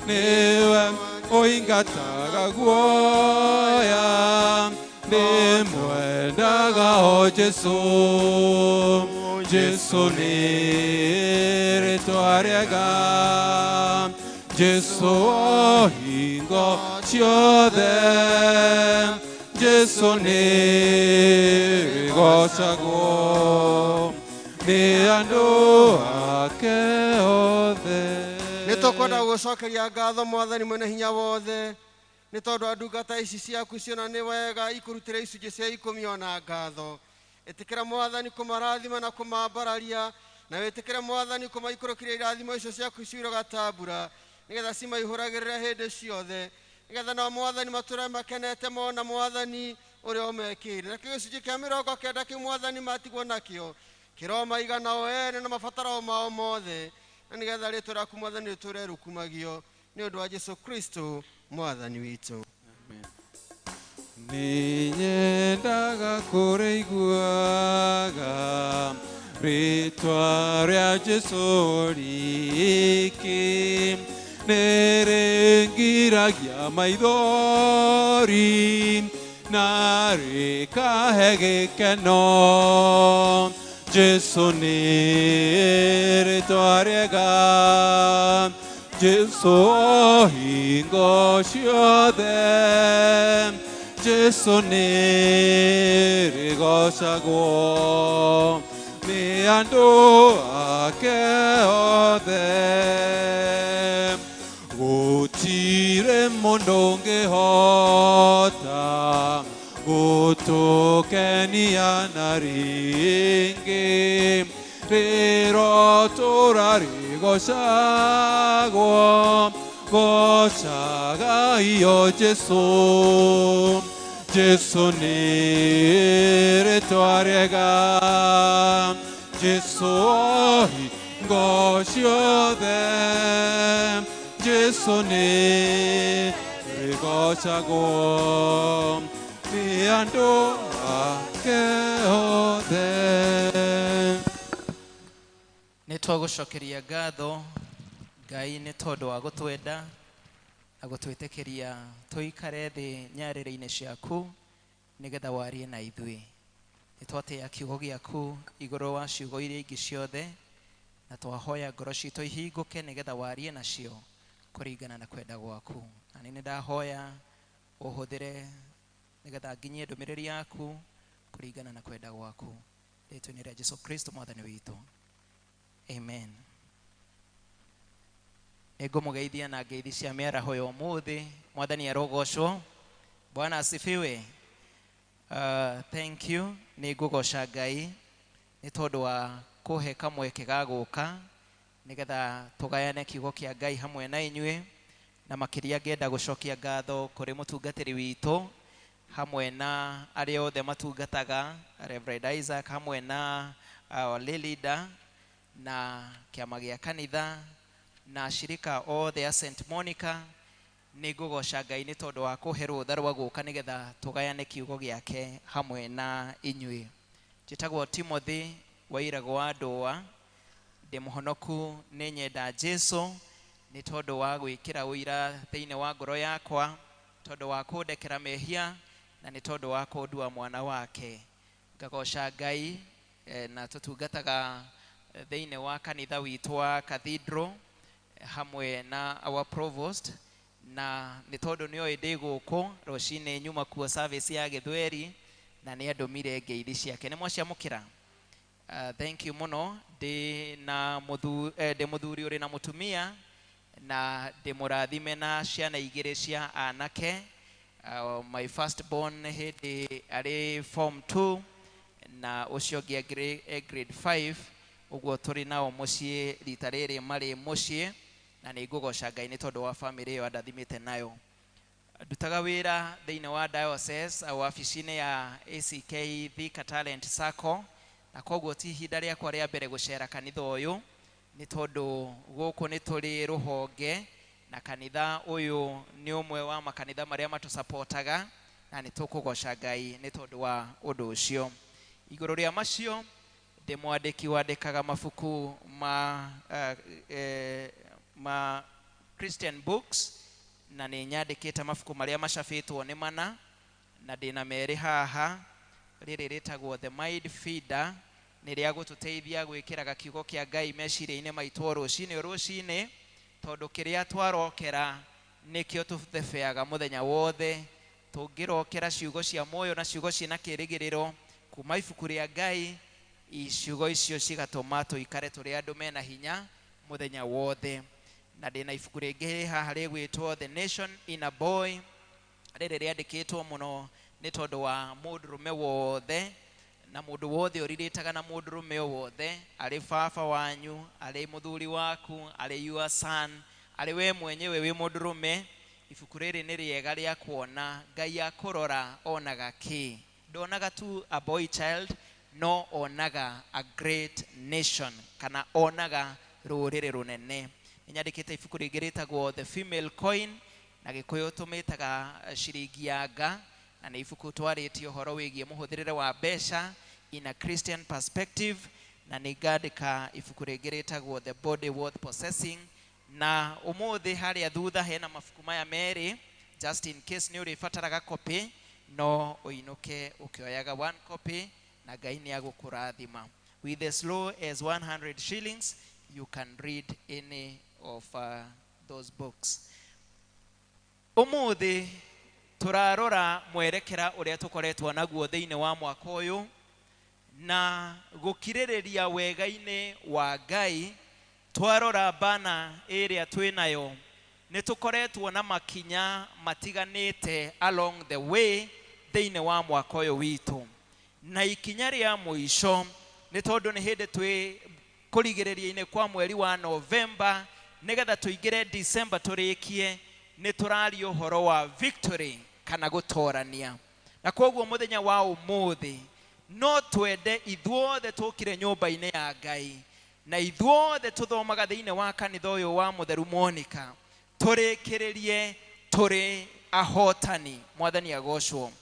nĩwe ũingataga guoya, nĩmwendaga o Jesũ. Jesũ nĩ rĩtwa rĩega, Jesũ o hingo ciothe, Jesũ nĩ rĩgocagwo nĩ andũ ake othe. Nĩ tũkwenda gũgũcokeria ngatho Mwathani mwene hinya wothe, nĩ tondũ ndungata ici ciaku ciona nĩ wega ikũrutĩre icunjĩ cia 10 ona ngatho. Ĩtĩkĩra Mwathani kũmarathima na kũmambararia, na wĩtĩkĩre Mwathani kũmaikũrũkĩria irathimo icio ciaku ciuraga ta mbura, nĩgetha cimaihũragĩrĩre hĩndĩ ciothe, nĩgetha nao Mwathani matũre makenete mona Mwathani ũrĩa ũmekĩire. Na gĩcunjĩ kĩa 90 kĩu Mwathani matigwo nakĩo kĩromaigana o ene na mabataro mao mothe, na nĩgetha rĩtwa rĩaku Mwathani rĩtũre rũkumagio nĩ ũndũ wa Jesũ Kristo Mwathani witũ. Nĩ nyendaga kũrĩiguaga rĩtwa rĩa Jesũ riki, nĩ rĩngiragia maithori na rĩkahe gĩkeno. Jesũ nĩ rĩtwa rĩega, Jesũ o hingo ciothe, Jesũ nĩ rĩgocagwo nĩ andũ ake othe. Gũtirĩ mũndũ ũngĩhota gũtũkenia na rĩngĩ, rĩrotũra rĩgocagwo, gocaga iyo Jesũ. Jesũ nĩ rĩtwa rĩega, Jesũ o hingo ciothe, Jesũ nĩ rĩgocagwo nĩ andũ ake othe. Nĩ twagũcokeria ngatho Ngai nĩ tondũ wa gũtwenda na gũtwĩtĩkĩria tũikare thĩ nyarĩrĩ-inĩ ciaku nĩgetha warie na ithuĩ. Nĩ twatĩĩa kiugo gĩaku igũrũ wa ciugo iria ingĩ ciothe, na twahoya ngoro citũ ihingũke nĩgetha warie nacio kũringana na kwenda gwaku. Na nĩ ndahoya ũhũthĩre nĩgetha nginyie ndũmĩrĩri yaku kũringana na kwenda gwaku. Rĩtwa-inĩ rĩa Jesũ Kristo Mwathani witũ. Amen. Nĩngũmũgeithia na ngeithi cia mĩaraho ya ũmũthĩ. Mwathani arogocwo. Bwana asifiwe. Thank you. Nĩngũgoca Ngai nĩ tondũ wa kũhe kamweke ga gũka Nĩgetha tũgayane kiugo kĩa Ngai hamwe na inyuĩ, na makĩria ngĩenda gũcokia ngatho kũrĩ mũtungatĩri witũ hamwe na arĩa othe matungataga, Reverend Isaac hamwe na our lay leader na kĩama gĩa kanitha na ashirika othe a St. Monica. Nĩ ngũgoca Ngai nĩ tondũ wa kũhe rũtha rwa gũka nĩgetha tũgayane kiugo gĩake hamwe na inyuĩ. Njĩtagwo Timothy Wairagũ wa Ndũa, ndĩ mũhonoku, nĩ nyenda Jesu nĩ tondũ wa gwĩkĩra ũira thĩinĩ wa ngoro yakwa, tondũ wa kũndekera mehia na nĩ tondũ wa kũndua mwana wake. Ngagoca Ngai na tũtungataga thĩinĩ wa kanitha witũ wa Cathedral hamwe na our provost, na nĩ tondũ nĩoĩ ndĩ gũkũ rũcinĩ nyuma kuo service ya gĩthweri na nĩ andũmire ngeithi ciake. Nĩ mwaciamũkĩra? Thank you mũno. Ndĩ na ndĩ mũthuri ũrĩ na mũtumia na ndĩ mũrathime na ciana igĩrĩ cia anake. My first born hĩndĩ arĩ form 2 na ũcio ũngĩ grade 5, ũguo tũrĩ nao mũciĩ rita rĩrĩ marĩ mũciĩ, na nĩ ngũgoca Ngai nĩ tondũ wa famĩlĩ ĩyo andathimĩte nayo. Ndutaga wĩra thĩinĩ wa diocese wabici-inĩ ya ACK Thika Talent Sacco, na koguo ti ihinda rĩakwa rĩa mbere gũcera kanitha ũyũ, nĩ tondũ gũkũ nĩ tũrĩ rũhonge na kanitha ũyũ nĩ ũmwe wa makanitha marĩa matũsapotaga, na nĩ tũkũgoca Ngai nĩ tondũ wa ũndũ ũcio. Igũrũ rĩa macio, ndĩ mwandĩki wandĩkaga mabuku ma Christian books, na nĩ nyandĩkĩte mabuku marĩa macabĩtwo nĩ mana, na ndĩna merĩ haha. Rĩrĩ rĩtagwo The Mind Feeder, nĩ rĩa gũtũteithia gwĩkĩraga kiugo kĩa Ngai meciria-inĩ maitũ o rũcinĩ o rũcinĩ, tondũ kĩrĩa twarokera nĩkĩo tũthebeaga mũthenya wothe. Tũngĩrokera ciugo cia muoyo na ciugo ciĩna kĩĩrĩgĩrĩro kuma ibuku rĩa Ngai, ciugo icio cigatũma tũikare tũrĩ andũ mena hinya mũthenya wothe. Na ndĩna ibuku rĩngĩ haha rĩgwĩtwo The Nation in a Boy. Rĩrĩ rĩandĩkĩtwo mũno nĩ tondũ wa mũndũrũme wothe na mũndũ wothe ũrirĩtaga na mũndũrũme o wothe, arĩ baba wanyu, arĩ mũthuri waku, arĩ your son, arĩ we mwenyewe wĩ mũndũrũme. Ibuku rĩrĩ nĩ rĩega rĩa kuona Ngai akũrora onaga kĩ. Ndonaga tu a boy child, no onaga a great nation, kana onaga rũrĩrĩ rũnene. Nĩ nyandĩkĩte ibuku rĩngĩ rĩtagwo The Female Coin, na Gĩkũyũ tũmĩtaga ciringi ya nga, na nĩ ibuku twarĩtie ũhoro wĩgiĩ mũhũthĩrĩre wa mbeca in a Christian perspective. Na nĩ ngandĩka ibuku rĩngĩ rĩtagwo The Body Worth Possessing. Na ũmũthĩ harĩa thutha hena mabuku maya merĩ, just in case nĩ ũrĩbataraga copy, no ũinũke ũkĩoyaga one copy na Ngai nĩ agũkũrathima. With as low as 100 shillings you can read any of those books. Ũmũthĩ tũrarora mwerekera ũrĩa tũkoretwo naguo thĩinĩ wa mwaka ũyũ na gũkirĩrĩria wega-inĩ wa Ngai. Twarora bana ĩrĩa twĩnayo, nĩ tũkoretwo na makinya matiganĩte along the way thĩinĩ wa mwaka ũyũ witũ, na ikinya rĩa mũico nĩ tondũ nĩ hĩndĩ twĩ kũrigĩrĩria-inĩ kwa mweri wa Novemba, nĩgetha tũingĩre December tũrĩkie, nĩ tũraria ũhoro wa victory kana gũtorania. Na koguo mũthenya wa ũmũthĩ no twende ithuothe tũkire nyũmba-inĩ ya Ngai na ithuothe tũthomaga thĩinĩ wa kanitha ũyũ wa Mũtheru Monica, tũrĩkĩrĩrie tũrĩ ahotani. Mwathani agocwo.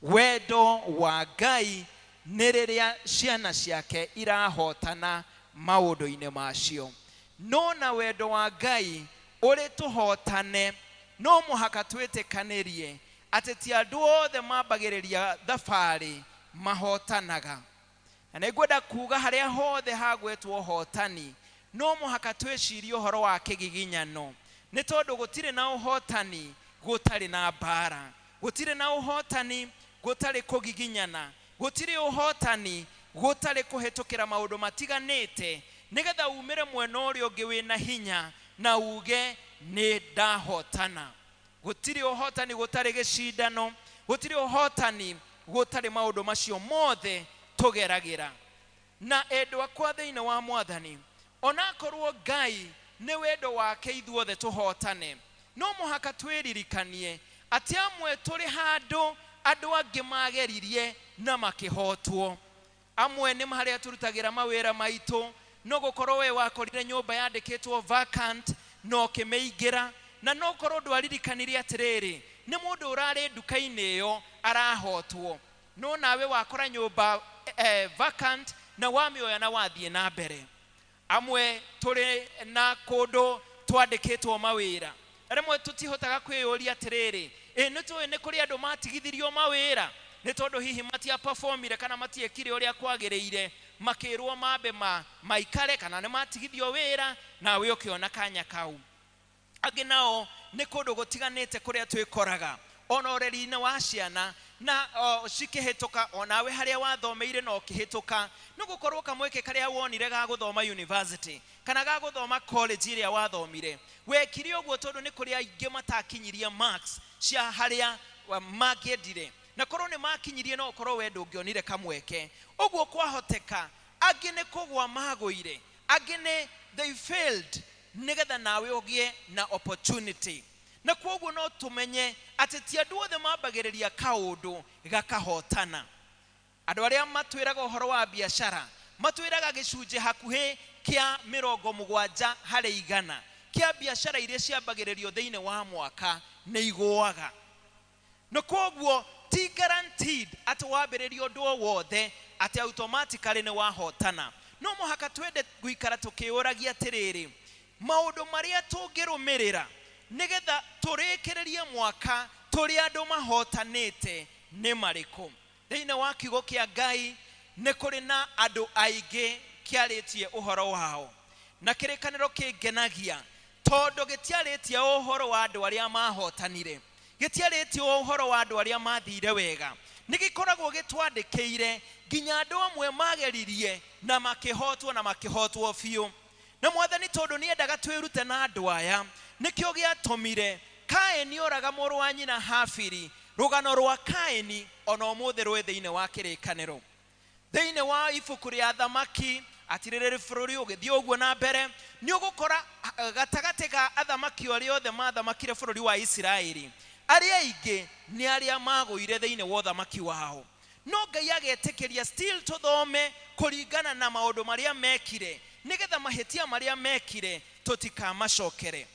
Wendo wa Ngai nĩ rĩrĩa ciana ciake irahotana maũndũ-inĩ macio. No na wendo wa Ngai ũrĩ tũhotane, no mũhaka twĩtĩkanĩrie atĩ ti andũ othe mambagĩrĩria thabarĩ mahotanaga. Na nĩngwenda kuga harĩa hothe hagwetwo ũhotani, no mũhaka twĩcirie ũhoro wa kĩgiginyano, nĩ tondũ gũtirĩ na ũhotani gũtarĩ na mbara, gũtirĩ na ũhotani gũtarĩ kũgiginyana, gũtirĩ ũhotani gũtarĩ kũhetũkĩra maũndũ matiganĩte, nĩgetha umĩre mwena ũrĩa ũngĩ wĩna hinya na uge nĩ ndahotana. Gũtirĩ ũhotani gũtarĩ gĩcindano, gũtirĩ ũhotani gũtarĩ maũndũ macio mothe tũgeragĩra. Na endwa akwa thĩinĩ wa Mwathani, Onakorwo Ngai nĩ wendo wake ithuothe tũhotane, no mũhaka twĩririkanie atĩ amwe tũrĩ handũ andũ angĩ mageririe na makĩhotwo. Amwe nĩ harĩa tũrutagĩra mawĩra maitũ, no gũkorwo we wakorire nyũmba yandĩkĩtwo vacant na ũkĩmĩingĩra, na no korwo ndwaririkanirie atĩrĩrĩ nĩ mũndũ ũrarĩ nduka-inĩ ĩyo arahotwo, no nawe wakora nyũmba vacant na wamĩoya na wathiĩ na mbere. Amwe tũrĩ na kũndũ twandĩkĩtwo mawĩra, rĩmwe tũtihotaga kwĩyũria atĩrĩrĩ, ĩ nĩ tũĩ nĩ kũrĩ andũ matigithirio mawĩra nĩ tondũ hihi matiapafomire kana matiekire ũrĩa kwagĩrĩire, makĩrwo mambe maikare kana nĩ matigithio wĩra, nawe ũkĩona kanya kau. Angĩ nao nĩ kũndũ gũtiganĩte kũrĩa twĩkoraga ona ũreri-inĩ wa ciana na cikĩhĩtũka, onawe harĩa wathomeire na ũkĩhĩtũka, nĩ gũkorwo kamweke karĩa wonire ga gũthoma university kana ga gũthoma college ĩrĩa wathomire, wekire ũguo tondũ nĩ kũrĩ aingĩ matakinyirie marks cia harĩa mangĩendire, na korwo nĩ makinyirie no ũkorwo we ndũngĩonire kamweke. Ũguo kwahoteka angĩ nĩ kũgwa magũire, angĩ nĩ they failed nĩgetha nawe ũgĩe na opportunity. Na kwoguo no tũmenye atĩ ti andũ othe mambagĩrĩria kaũndũ gakahotana. Andũ arĩa matwĩraga ũhoro wa biacara matwĩraga gĩcunjĩ hakuhĩ kĩa 70 harĩ 100 kĩa biacara iria ciambagĩrĩrio thĩinĩ wa mwaka nĩ igũaga. Na kwoguo ti guaranteed atĩ wambĩrĩria ũndũ o wothe atĩ automatically nĩ wahotana. No mũhaka twende gũikara tũkĩũragia atĩrĩrĩ, maũndũ marĩa tũngĩrũmĩrĩra nĩgetha tũrĩkĩrĩrie mwaka tũrĩ andũ mahotanĩte nĩ marĩkũ. Thĩinĩ wa kiugo kĩa Ngai nĩ kũrĩ na andũ aingĩ kĩarĩtie ũhoro wao, na kĩrĩkanĩro kĩngenagia tondũ gĩtiarĩtie ũhoro wa andũ arĩa mahotanire, gĩtiarĩtie ũhoro wa andũ arĩa mathire wega, nĩ gĩkoragwo gĩtwandĩkĩire nginya andũ amwe mageririe na makĩhotwo na makĩhotwo biũ. Na Mwathani tondũ nĩendaga twĩrute na andũ aya, nĩkĩo gĩatũmire Kaini oraga mũrũ wa nyina Habili. Rũgano rwa Kaini ona ũmũthĩ rwĩ thĩinĩ wa kĩrĩkanĩro. Thĩinĩ wa ibuku rĩa Athamaki atirĩrĩri bũrũri ũgĩthiĩ ũguo na mbere, nĩ ũgũkora gatagatĩ ka athamaki arĩa othe mathamakire bũrũri wa Isiraeli, arĩa aingĩ nĩ arĩa magũire thĩinĩ wa ũthamaki wao. No Ngai agetĩkĩria still tũthome kũringana na maũndũ marĩa mekire, nĩgetha mahĩtia marĩa mekire tũtikamacokere.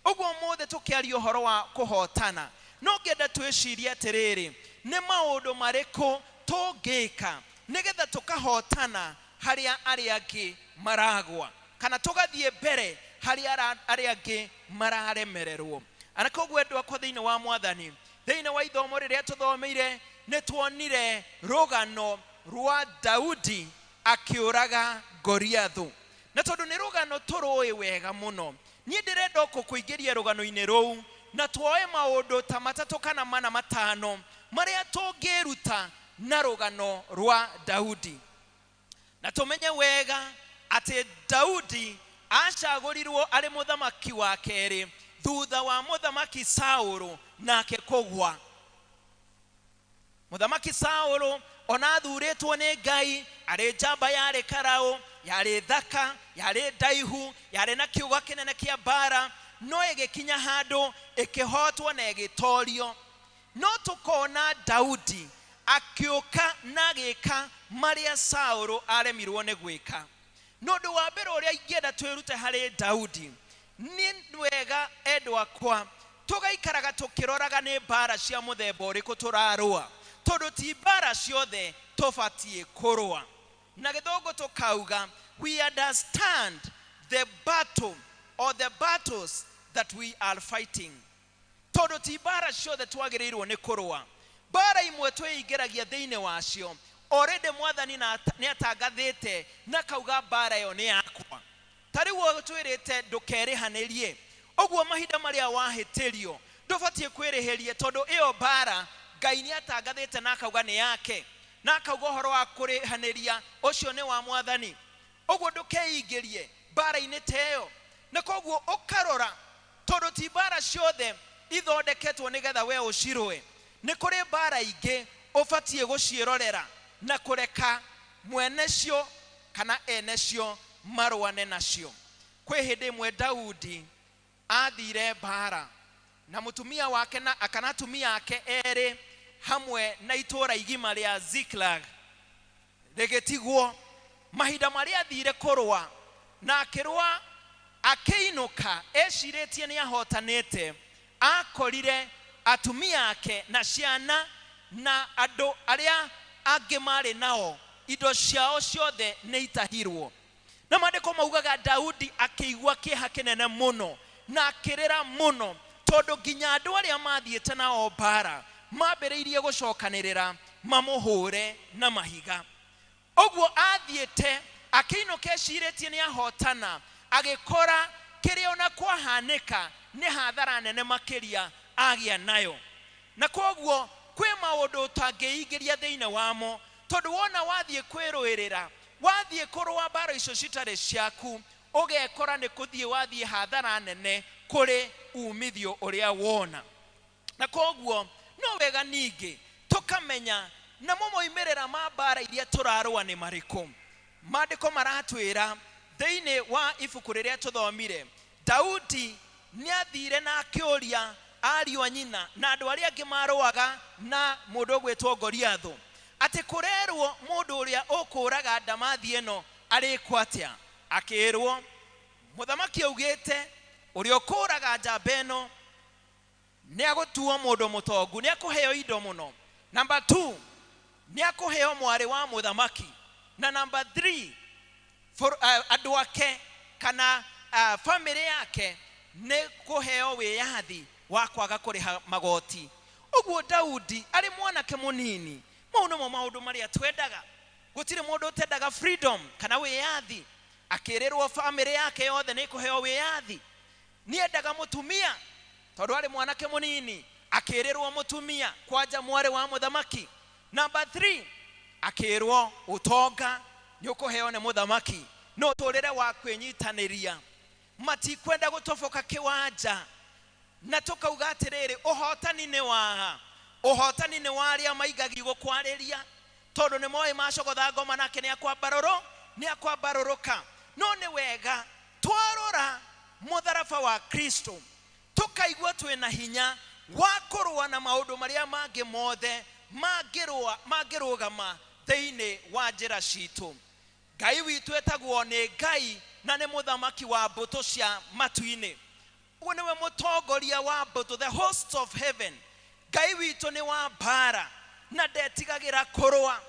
Ũguo ũmũthĩ tũkĩaria ũhoro wa kũhotana, no ngĩenda twĩcirie atĩrĩrĩ, nĩ maũndũ marĩkũ tũngĩka nĩgetha tũkahotana harĩa arĩa angĩ maragwa, kana tũgathiĩ mbere harĩa arĩa angĩ mararemererwo. Ana koguo endwa akwa thĩinĩ wa Mwathani, thĩinĩ wa ithomo rĩrĩa tũthomeire nĩ tuonire rũgano rwa Daudi akĩũraga Goliathũ. Na tondũ nĩ rũgano tũrũĩ wega mũno, niĩ ndĩrenda gũkũingĩria rũgano-inĩ rũu na tuoe maũndũ ta 3 kana 4 5 marĩa tũngĩruta na rũgano rwa Daudi. Na tũmenye wega atĩ Daudi acagũrirwo arĩ mũthamaki wa kerĩ thutha wa mũthamaki Saũlũ nake kũgwa. Mũthamaki Saũlũ ona athurĩtwo nĩ Ngai arĩ njamba yarĩ karaũ, yarĩ thaka, yarĩ ndaihu, yarĩ na kiugo kĩnene kĩa mbara, no ĩgĩkinya handũ ĩkĩhotwo na ĩgĩtorio. No tũkona Daudi akĩũka na agĩka marĩa Saũlũ aremirwo nĩ gwĩka. No ũndũ wa mbere ũrĩa ingĩenda twĩrute harĩ Daudi nĩ wega endwa akwa tũgaikaraga tũkĩroraga nĩ mbara cia mũthemba ũrĩkũ tũrarũa, tondũ ti mbara ciothe tũbatiĩ kũrũa. Na gĩthũngũ tũkauga we understand the battle or the battles that we are fighting, tondũ ti mbara ciothe twagĩrĩirwo nĩ kũrũa. Mbara imwe twĩingĩragia thĩinĩ wacio already Mwathani nĩ atangathĩte na kauga mbara ĩyo nĩ yakwa. Ta rĩu twĩrĩte ndũkerĩhanĩrie, ũguo mahinda marĩa wahĩtĩrio ndũbatiĩ kwĩrĩhĩria, tondũ ĩyo mbara Ngai nĩ atangathĩte na akauga nĩ yake, na akauga ũhoro wa kũrĩhanĩria ũcio nĩ wa Mwathani. Ũguo ndũkeingĩrie mbara-inĩ ta ĩyo. Na koguo ũkarora, tondũ ti mbara ciothe ithondeketwo nĩgetha we ũcirũe, nĩ kũrĩ mbara ingĩ ũbatiĩ gũciĩrorera na kũreka mwene cio kana ene cio marũane nacio. Kwĩ hĩndĩ ĩmwe Daudi athire mbara na mũtumia wake na kana atumia ake erĩ hamwe na itũũra igima rĩa Ziklag rĩgĩtigwo. Mahinda marĩa athire kũrũa na akĩrũa akĩinũka ecirĩtie nĩ ahotanĩte, akorire atumia ake na ciana na andũ arĩa angĩ marĩ nao indo ciao ciothe nĩ itahirwo. Na maandĩko maugaga Daudi akĩigua kĩeha kĩnene mũno na akĩrĩra mũno, tondũ nginya andũ arĩa mathiĩte nao mbara mambĩrĩirie gũcokanĩrĩra mamũhũre na mahiga. Ũguo athiĩte akĩinũka ecirĩtie nĩ ahotana, agĩkora kĩrĩa ona kwahanĩka nĩ hathara nene makĩria agĩa nayo. Na koguo kwĩ maũndũ ũtangĩingĩria thĩinĩ wamo, tondũ wona wathiĩ kwĩrũĩrĩra, wathiĩ kũrũa mbara icio citarĩ ciaku, ũgekora nĩ kũthiĩ wathiĩ hathara nene kũrĩ umithio ũrĩa wona. Na koguo no wega ningĩ tũkamenya namo moimĩrĩra ma mbara iria tũrarũa nĩ marĩkũ. Maandĩko maratwĩra thĩinĩ wa ibuku rĩrĩa tũthomire, Daudi nĩathire na akĩũria ariũ a nyina na andũ arĩa angĩ marũaga na mũndũ ũgwĩtwo Goliathũ atĩ kũrerwo mũndũ ũrĩa ũkũraga ndamathi ĩno arĩkwo atĩa. Akĩrwo mũthamaki augĩte ũrĩa ũkũraga njamba ĩno nĩ agũtuo mũndũ mũtongu, nĩ akũheo indo mũno. Number 2, nĩ akũheo mwarĩ wa mũthamaki. Na number 3, andũ ake kana famĩlĩ yake nĩ kũheo wĩyathi wa kwaga kũrĩha magoti. Ũguo Daudi arĩ mwanake mũnini, mau nĩmo maũndũ marĩa twendaga. Gũtirĩ mũndũ ũtendaga freedom kana wĩyathi. Akĩrĩrwo famĩlĩ yake yothe nĩ kũheo wĩyathi. Nĩendaga mũtumia tondũ arĩ mwanake mũnini, akĩrĩrwo mũtumia kwanja mwarĩ wa mũthamaki. Number 3, akĩrwo ũtonga nĩ ũkũheo nĩ mũthamaki, no ũtũrĩre wa kwĩnyitanĩria. Matikwenda gũtoboka kĩwanja na tũkauga atĩrĩrĩ, ũhotani nĩ waha, ũhotani nĩ wa arĩa maigagia gũkwarĩria, tondũ nĩ moĩ macogotha ngoma nake nĩ akwambarũrũka. No nĩ wega twarora mũtharaba wa Kristo tũkaigua twĩna hinya wa kũrũa na maũndũ marĩa mangĩ mothe mangĩrũgama thĩinĩ wa njĩra citũ. Ngai witũ etagwo nĩ Ngai na nĩ mũthamaki wa mbũtũ cia matu-inĩ. Ũguo nĩwe mũtongoria wa mbũtũ, the host of heaven. Ngai witũ nĩ wa mbara na ndetigagĩra kũrũa,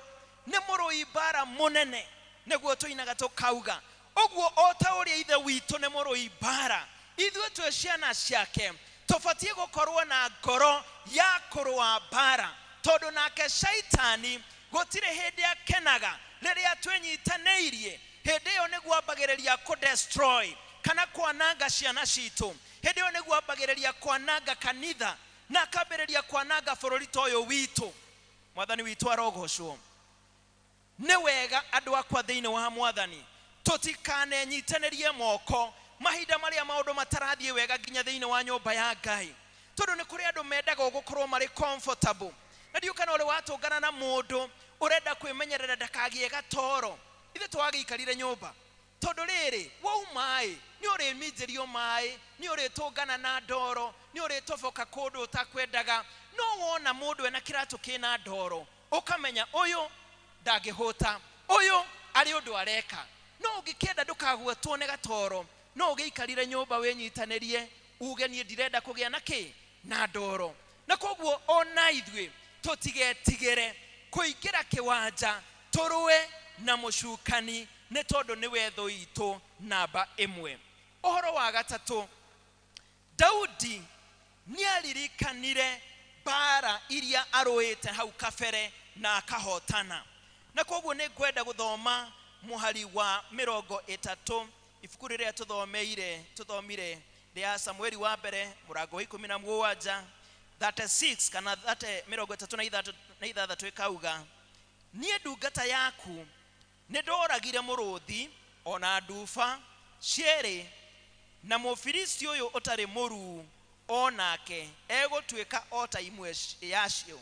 nĩ mũrũi mbara mũnene, nĩguo tũinaga tũkauga. Ũguo o ta ũrĩa ithe witũ nĩ mũrũi mbara, ithuĩ twĩ ciana ciake tũbatiĩ gũkorwo na ngoro ya kũrũa mbara, tondũ nake shaitani gũtirĩ hĩndĩ akenaga rĩrĩa twĩnyitanĩirie. Hĩndĩ ĩyo nĩguo ambagĩrĩria kũ-destroy kana kwananga ciana citũ. Hĩndĩ ĩyo nĩguo ambagĩrĩria kwananga kanitha na akambĩrĩria kwananga bũrũri ta ũyũ witũ. Mwathani witũ arogocwo. Nĩ wega andũ akwa thĩinĩ wa mwathani tũtikanenyitanĩrie moko mahinda marĩa maũndũ matarathiĩ wega nginya thĩinĩ wa nyũmba ya Ngai, tondũ nĩ kũrĩ andũ mendaga gũkorwo marĩ comfortable. Na ndiũ kana ũrĩ watũngana na mũndũ ũrenda kwĩmenyerera ndakagĩe gatoro. Ithuĩ twagĩikarire nyũmba tondũ rĩrĩ wauma ĩ nĩ ũrĩminjĩrio maĩ, nĩ ũrĩtũngana na ndoro, nĩ ũrĩtoboka kũndũ ũtakwendaga. No wona mũndũ ena kĩratũ kĩna ndoro ũkamenya ũyũ ndangĩhũta, ũyũ arĩ ũndũ areka. No ũngĩkĩenda ndũkagwetwo nĩ gatoro, no ũgĩikarire nyũmba wĩnyitanĩrie uge niĩ ndirenda kũgĩa na kĩ na ndoro. Na koguo ona ithuĩ tũtigetigĩre kũingĩra kĩwanja tũrũe na mũcukani, nĩ tondũ nĩwe thũ itũ namba ĩmwe. Ũhoro wa gatatũ, Daudi nĩaririkanire mbara iria arũĩte hau kabere na akahotana. Na koguo nĩ ngwenda gũthoma mũhari wa 30 ibuku rĩrĩa tũthomire rĩa Samueli wa mbere mũrango wa 17 36 kana 36 ĩkauga, niĩ ndungata yaku nĩ ndoragire mũrũthi ona nduba cierĩ, na mũfilisti ũyũ ũtarĩ mũruu onake egũtuĩka o ta imwe yacio,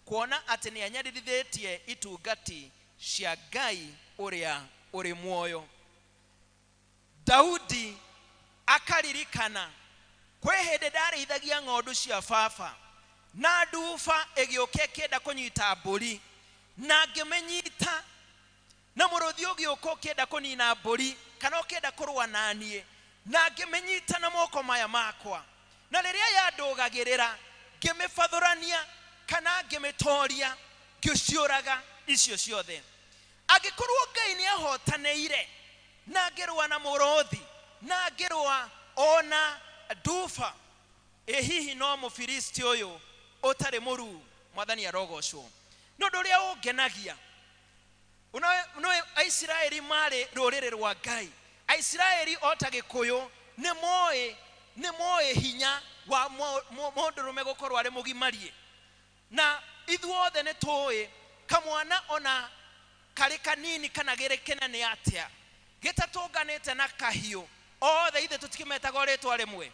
kuona atĩ nĩ anyaririthĩtie itungati cia Ngai ũrĩa ũrĩ muoyo. Daudi akaririkana kwĩ hĩndĩ ndarĩithagia ng'ondu cia baba na nduba ĩgĩũka ĩkĩenda kũnyita mbũri na ngĩmĩnyita na mũrũthi ũgĩũka ũkĩenda kũnina mbũri kana ũkĩenda kũrũa na niĩ na ngĩmĩnyita na moko maya makwa na rĩrĩa yandũgagĩrĩra ngĩmĩbathũrania kana ngĩmĩtoria ngĩciũraga icio ciothe. Angĩkorwo Ngai nĩ ahotanĩire na ngĩrũa na mũrũthi na ngĩrũa ona nduba, ĩ hihi no Mũfilisti ũyũ ũtarĩ mũruu? Mwathani arogocwo. Nĩ ũndũ ũrĩa ũngenagia, no Aisiraeli marĩ rũrĩrĩ rwa Ngai. Aisiraeli o ta Gĩkũyũ nĩ moĩ hinya wa mũndũrũme gũkorwo arĩ mũgimarie, na ithuothe nĩ tũĩ kamwana ona karĩ kanini kana gĩrĩ kĩnene atĩa gĩtatũnganĩte na kahiũ, othe ithe tũtikĩmetaga rĩtwa rĩmwe,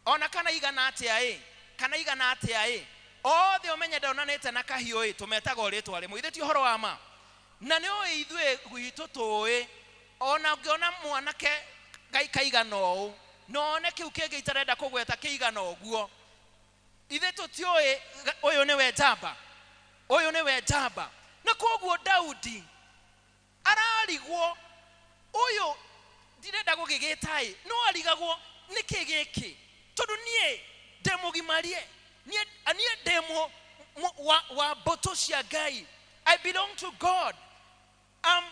ona kana igana atĩa ĩ kana igana atĩa ĩ, othe ũmenye ndonanĩte na kahiũ ĩ, tũmetaga rĩtwa rĩmwe. Ithe ti ũhoro wa ma. Na nĩ ũĩ ithuĩ gwitũ tũĩ ona ũngĩona mwanake kaigana ũũ na one kĩu kĩngĩ itarenda kũgweta kĩigana ũguo, ithe tũtiũĩ ũyũ nĩwe njamba, ũyũ nĩwe njamba. Na koguo Daudi ararigwo ũyũ ndirenda gũgĩgĩta ĩ, no arigagwo nĩkĩ gĩkĩ, tondũ niĩ ndĩ mũgimarie, niĩ ndĩ wa mbũtũ cia Ngai. I belong to God. I'm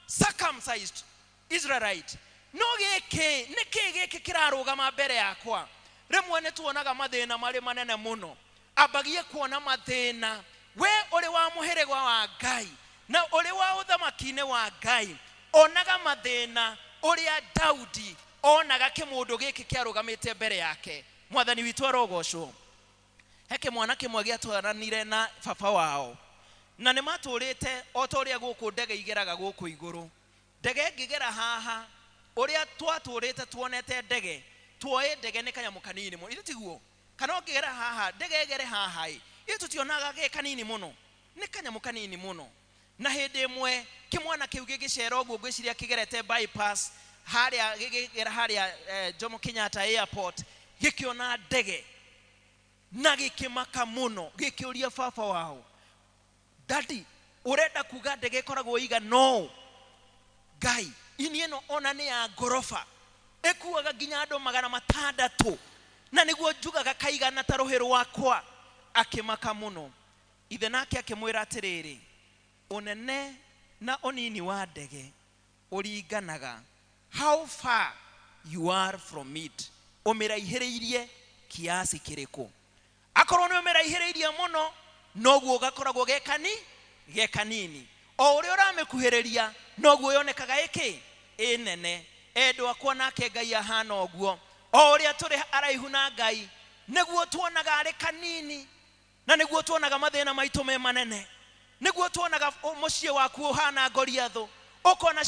circumcised Israelite. No gĩkĩ nĩkĩ gĩkĩ kĩrarũgama mbere yakwa? Rĩmwe nĩ tuonaga mathĩna marĩ manene mũno, ambagie kuona mathĩna. We ũrĩ wa mũhĩrĩga wa Ngai na ũrĩ wa ũthamaki-inĩ wa Ngai, onaga mathĩna ũrĩa Daudi onaga kĩmũndũ gĩkĩ kĩarũgamĩte mbere yake. Mwathani witũ arogocwo. He kĩmwana kĩmwe gĩatwaranire na baba wao na nĩ matũrĩte o ta ũrĩa gũkũ ndege igeraga gũkũ igũrũ. Ndege ĩngĩgera haha, ũrĩa twatũrĩte tuonete ndege, tuoĩ ndege nĩ kanyamũ kanini mũno, ithe tiguo? Kana ũngĩgera haha, ndege ĩgere haha ĩ, ithe tũtionaga ge kanini mũno, nĩ kanyamũ kanini mũno. Na hĩndĩ ĩmwe kĩmwana kĩu gĩgĩcera ũguo, ngwĩciria kĩgerete bypass harĩa gĩkĩgera harĩa Jomo Kenyatta Airport, gĩkĩona ndege na gĩkĩmaka mũno, gĩkĩũria baba wao, Daddy, ũrenda kuga ndege ĩkoragwo ĩigana ũũ? Ngai, ini ĩno ona nĩ ya ngoroba, ĩkuaga nginya andũ 600, na nĩguo njugaga kaigana ta rũhĩ rwakwa. Akĩmaka mũno. Ithe nake akĩmwĩra atĩrĩrĩ, ũnene na ũnini wa ndege ũringanaga how far you are from it, ũmĩraihĩrĩirie kiasi kĩrĩkũ. Akorwo nĩ ũmĩraihĩrĩirie mũno, noguo gakoragwo ge kanini. O ũrĩa ũramĩkuhĩrĩria noguo yonekaga ĩkĩ ĩnene. Endwa akwa, nake Ngai ahana ũguo. O ũrĩa tũrĩ araihu na Ngai nĩguo tuonaga arĩ kanini, na nĩguo tuonaga mathĩna maitũ me manene, nĩguo tuonaga mũciĩ waku ũhana Goliathũ, ũkona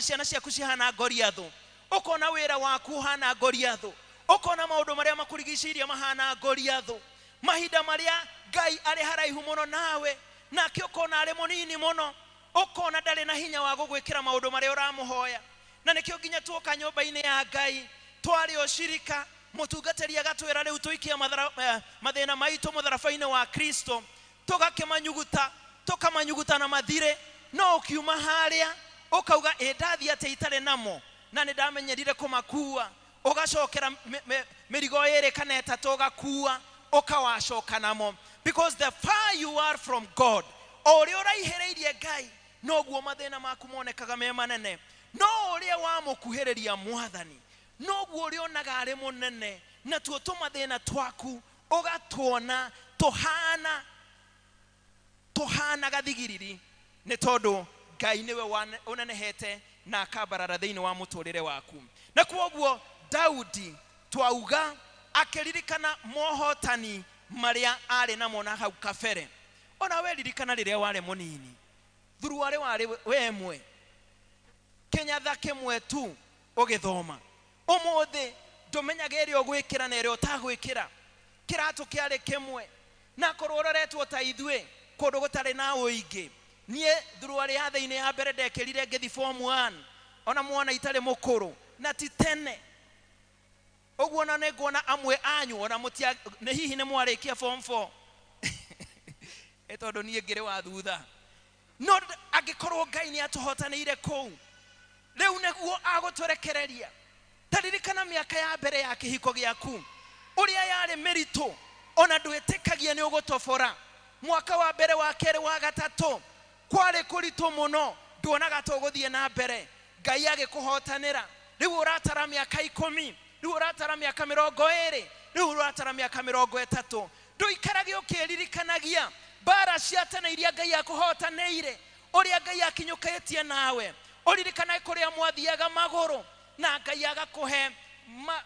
ciana ciaku cihana Goliathũ, ũkona wĩra waku ũhana Goliathũ, ũkona maũndũ marĩa makũrigicĩirie mahana Goliathũ. Mahinda marĩa Ngai arĩ haraihu mũno nawe, nake ũkona arĩ mũnini mũno, ũkona ndarĩ na hinya wa gũgwĩkĩra maũndũ marĩa ũramũhoya. Na nĩkĩo nginya tuoka nyũmba-inĩ ya Ngai twarĩ ũcirika, mũtungatĩri agatwĩra rĩu tũikie mathĩna maitũ mũtharaba-inĩ wa Kristo, tũgakĩmanyuguta, tũkamanyuguta na mathirĩ. No ũkiuma harĩa ũkauga ĩ ndathiĩ atĩa itarĩ namo, na nĩ ndamenyerire kũmakua. Ũgacokera mĩrigo ĩrĩ kana ĩtatũ ũgakua, ũkawacoka namo. Because the far you are from God, o ũrĩa ũraihĩrĩirie Ngai noguo mathĩna maku monekaga me manene. No ũrĩa wamũkuhĩrĩria Mwathani noguo ũrĩonaga arĩ mũnene, na tuo tũmathĩna twaku ũgatuona tũhana gathigiriri, nĩ tondũ Ngai nĩwe ũnenehete na akambarara thĩinĩ wa mũtũrĩre waku. Na kwoguo Daudi twauga akĩririkana mohotani marĩa arĩ namo na hau kabere. Ona we ririkana rĩrĩa warĩ mũnini, thuruarĩ warĩ we ĩmwe, kĩnyatha kĩmwe tu ũgĩthoma. Ũmũthĩ ndũmenyaga ĩrĩa ũgwĩkĩra na ĩrĩa ũtagwĩkĩra. Kĩratũ kĩarĩ kĩmwe, na korwo ũroretwo ta ithuĩ kũndũ gũtarĩ na ũingĩ. Niĩ thuruarĩ ya thĩinĩ ya mbere ndekĩrire ngĩthi form 1, ona mwana itarĩ mũkũrũ, Na ti tene ũguo na nĩnguona amwe anyu ona mũtia nĩ hihi nĩ mwarĩkia form 4 ĩ tondũ niĩ ngĩrĩ wa thutha. No angĩkorwo Ngai nĩ atũhotanĩire kũu rĩu nĩguo agũtũrekereria. Ta ririkana mĩaka ya mbere ya kĩhiko gĩaku ũrĩa yarĩ mĩritũ, ona ndwĩtĩkagia nĩ ũgũtobora. Mwaka wa mbere, wa kerĩ, wa gatatũ kwarĩ kũritũ mũno, nduonaga tũgũthiĩ na mbere. Ngai agĩkũhotanĩra. Rĩu ũratara mĩaka 10, rĩu ũratara mĩaka 20, rĩu ũratara mĩaka 30. Ndũikarage ũkĩririkanagia mbara cia tene iria Ngai akũhotanĩire, ũrĩa Ngai akinyũkĩtie nawe. Ũririkane kũrĩa mwathiaga magũrũ na Ngai agakũhe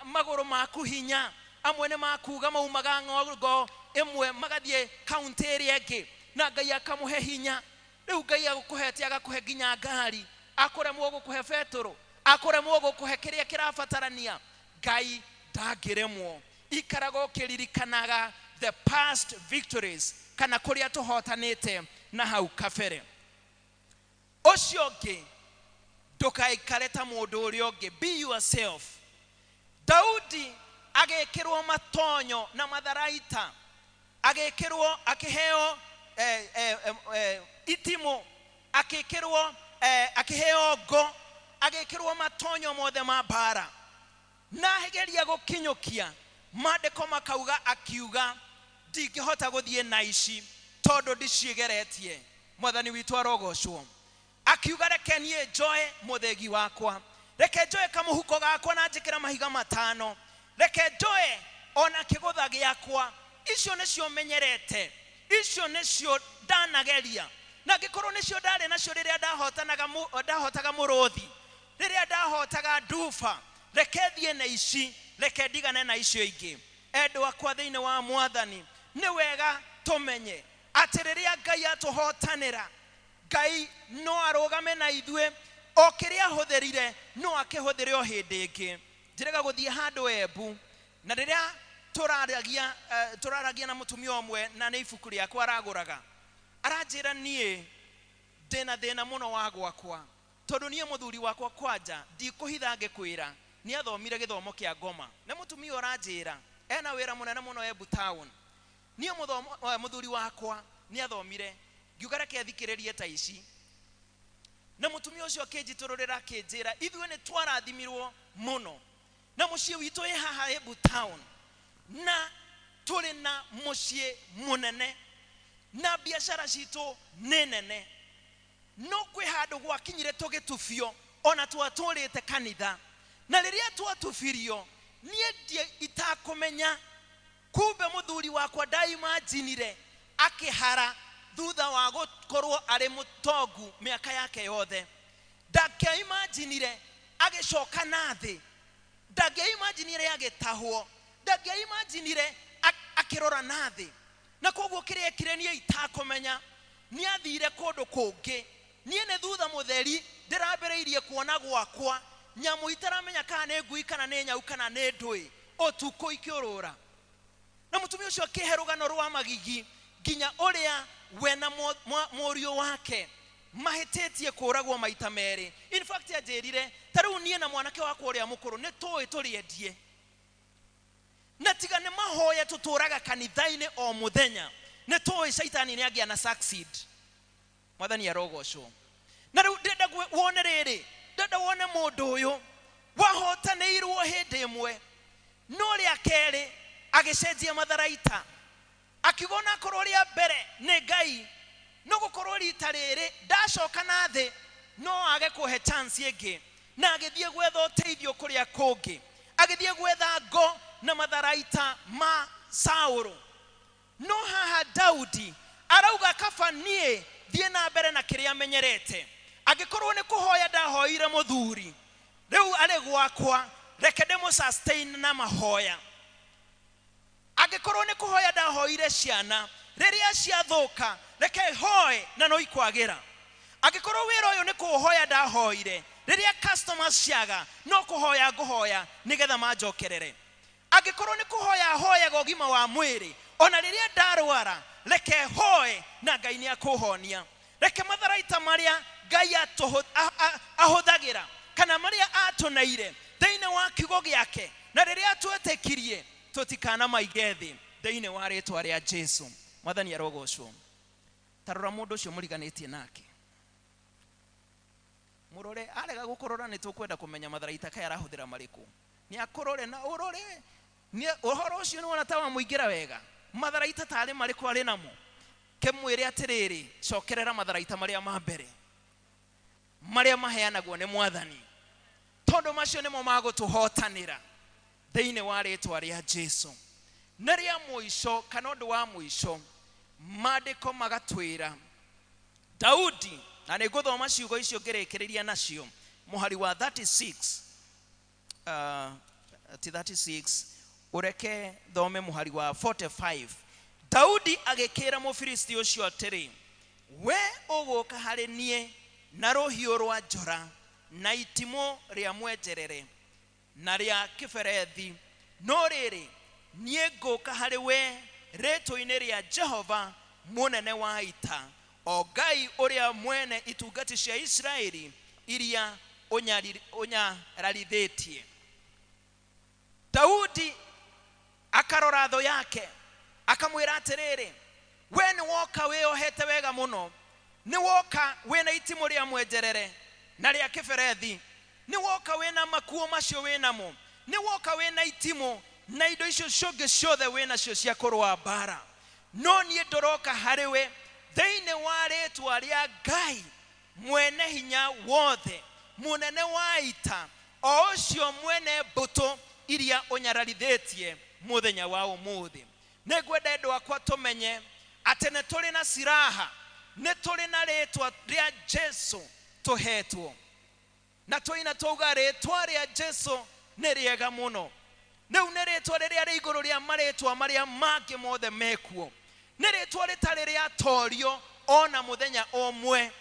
magũrũ maku hinya. Amwe nĩ makuga maumaga ng'ongo ĩmwe magathiĩ kaunti ĩrĩa ĩngĩ na Ngai akamũhe hinya. Rĩu Ngai agũkũhete agakũhe nginya ngari, akũremwo gũkũhe betũrũ, akũremwo gũkũhe kĩrĩa kĩrabatarania. Ngai ndangĩremwo. Ikaraga ũkĩririkanaga the past victories, kana kũrĩa tũhotanĩte na hau kabere. Ũcio ũngĩ, ndũkaikare ta mũndũ ũrĩa ũngĩ, be yourself. Daudi agĩkĩrwo matonyo na matharaita, agĩkĩrwo akĩheo itimũ, akĩkĩrwo akĩheo ngo, agĩkĩrwo matonyo mothe ma mbara. Na ageria gũkinyũkia, maandĩko makauga akiuga ndingĩhota gũthiĩ na ici tondũ ndiciĩgeretie. Mwathani witũ arogocwo. Akiuga reke niĩ njoe mũthĩgi wakwa, reke njoe kamũhuko gakwa na njĩkĩre mahiga 5, reke njoe ona kĩgũtha gĩakwa. Icio nĩcio menyerete, icio nĩcio ndanageria, na angĩkorwo nĩcio ndarĩ nacio rĩrĩa ndahotaga mũrũthi, rĩrĩa ndahotaga nduba, reke thiĩ na ici, reke ndigane na icio ingĩ. Endwa akwa thĩinĩ wa Mwathani, nĩ wega tũmenye atĩ rĩrĩa Ngai atũhotanĩra, Ngai no arũgame na ithuĩ, o kĩrĩa ahũthĩrire no akĩhũthĩre o hĩndĩ ĩngĩ. Njĩrega gũthiĩ handũ Embu, na rĩrĩa tũraragia na mũtumia ũmwe na nĩ ibuku rĩakwa aragũraga, aranjĩra niĩ ndĩna thĩna mũno wa gwakwa, tondũ niĩ mũthuri wakwa kwanja ndikũhitha ngĩkwĩra nĩ athomire gĩthomo kĩa ngoma. Nĩ mũtumia ũranjĩra ena wĩra mũnene mũno Embu town. Niĩ mũthuri wakwa nĩ athomire, ngiuga reke thikĩrĩrie ta ici. Na mũtumia ũcio akĩnjitũrũrĩra akĩnjĩra ithuĩ nĩ twarathimirwo mũno na mũciĩ witũ wĩ haha Embu town, na tũrĩ na mũciĩ mũnene na biacara citũ nĩ nene, no kwĩ handũ gwakinyire tũgĩtubio ona twatũrĩte kanitha, na rĩrĩa twatubirio niĩ ndiĩ itakũmenya kumbe mũthuri wakwa ndaimajinire akĩhara thutha wa gũkorwo arĩ mũtongu mĩaka yake yothe. Ndangĩaimajinire agĩcoka na thĩ, ndangĩaimajinire agĩtahwo, ndangĩaimajinire akĩrora na thĩ. Na koguo kĩrĩa ekire niĩ itakũmenya, nĩ athire kũndũ kũngĩ. Niĩ nĩ thutha mũtheri ndĩrambĩrĩirie kuona gwakwa nyamũ itaramenya kana nĩ ngui kana nĩ nyau kana nĩ ndũĩ, ũtukũ ikĩũrũra. Na mũtumia ũcio akĩhe rũgano rwa magigi nginya ũrĩa we na mũriũ wake mahĩtĩtie kũragwo maita merĩ. In fact anjĩrire ta rĩu niĩ na mwanake wakwa ũrĩa mũkũrũ nĩ tũĩ tũrĩendie, na tiga nĩ mahoya tũtũraga kanitha-inĩ o mũthenya, nĩ tũĩ caitani nĩ angĩa na succeed. Mwathani arogocwo. Na rĩu ndĩrenda wone rĩrĩ, ndĩrenda wone mũndũ ũyũ wahotanĩirwo hĩndĩ ĩmwe, no rĩa kerĩ agĩcenjia matharaita, akiuga ona akorwo rĩa mbere nĩ Ngai, no gũkorwo rita rĩrĩ ndacoka na thĩ no age kũhe chance ĩngĩ. Na agĩthiĩ gwetha ũteithio kũrĩa kũngĩ, agĩthiĩ gwetha ngo na matharaita ma Saũlũ. No haha Daudi arauga kaba niĩ thiĩ na mbere na kĩrĩa menyerete. Angĩkorwo nĩ kũhoya ndahoire mũthuri, rĩu arĩ gwakwa, reke ndĩmũ sustain na mahoya. Angĩkorwo nĩ kũhoya ndahoire ciana, rĩrĩa ciathũka reke hoe na no ikwagĩra. Angĩkorwo wĩra ũyũ nĩ kũhoya ndahoire, rĩrĩa customers ciaga no kũhoya ngũhoya nĩgetha manjokerere. Angĩkorwo nĩ kũhoya hoyaga ũgima wa mwĩrĩ, ona rĩrĩa ndarwara reke hoe na Ngai nĩ akũhonia. Reke matharaita marĩa Ngai ahũthagĩra kana marĩa atũneire, Thĩinĩ wa kiugo gĩake, na rĩrĩa twetĩkirie tũtikanamaige thĩ thĩinĩ wa rĩtwa rĩa Jesu. Mwathani arogocwo. Tarora mũndũ ũcio mũriganĩtie nake, mũrore. Arega gũkũrora, nĩ tũkwenda kũmenya matharaita kaya arahũthĩra marĩkũ. Nĩ akũrore na ũrore ũhoro ũcio nĩ wona ta wamũingĩra wega. Matharaita tarĩ marĩkũ arĩ namo? Kĩmwĩre atĩrĩrĩ, cokerera matharaita marĩa ma mbere marĩa maheanagwo nĩ Mwathani, tondũ macio nĩmo magũtũhotanĩra thĩinĩ wa rĩtwa rĩa Jesu. Na rĩa mũico, kana ũndũ wa mũico, maandĩko magatwĩra Daudi, na nĩ ngũthoma ciugo icio ngĩrĩkĩrĩria nacio, mũhari wa 36, ti 36, ũreke thome mũhari wa 45. Daudi agĩkĩra Mũfilisti ũcio atĩrĩ, we ũgũka harĩ niĩ na rũhiũ rwa njora na itimũ rĩa mwenjerere na rĩa kĩberethi, no rĩrĩ, niĩ ngũka harĩ we rĩtwa-inĩ rĩa Jehova mũnene wa ita, o Ngai ũrĩa mwene itungati cia Isiraeli iria ũnyararithĩtie. Daudi akarora thũ yake akamwĩra atĩrĩrĩ, we nĩ woka wĩohete wega mũno, nĩ woka wĩna itimũ rĩa mwenjerere na rĩa kĩberethi, nĩ woka wĩna makuo macio wĩnamo, nĩ woka wĩna itimũ na indo icio ciongĩ ciothe wĩnacio cia kũrũa mbara, no niĩ ndũroka harĩ we thĩinĩ wa rĩtwa rĩa Ngai mwene hinya wothe, mũnene wa ita, o ũcio mwene mbũtũ iria ũnyararithĩtie mũthenya wa ũmũthĩ. Nĩ ngwenda andũ akwa tũmenye atĩ nĩ tũrĩ na siraha, nĩ tũrĩ na rĩtwa rĩa Jesu tũhetwo, na tũina twauga rĩtwa rĩa Jesu nĩ rĩega mũno. Rĩu nĩ rĩtwa rĩrĩa rĩ igũrũ rĩa marĩtwa marĩa mangĩ mothe mekuo, nĩ rĩtwa rĩtarĩ rĩatorio ona mũthenya ũmwe.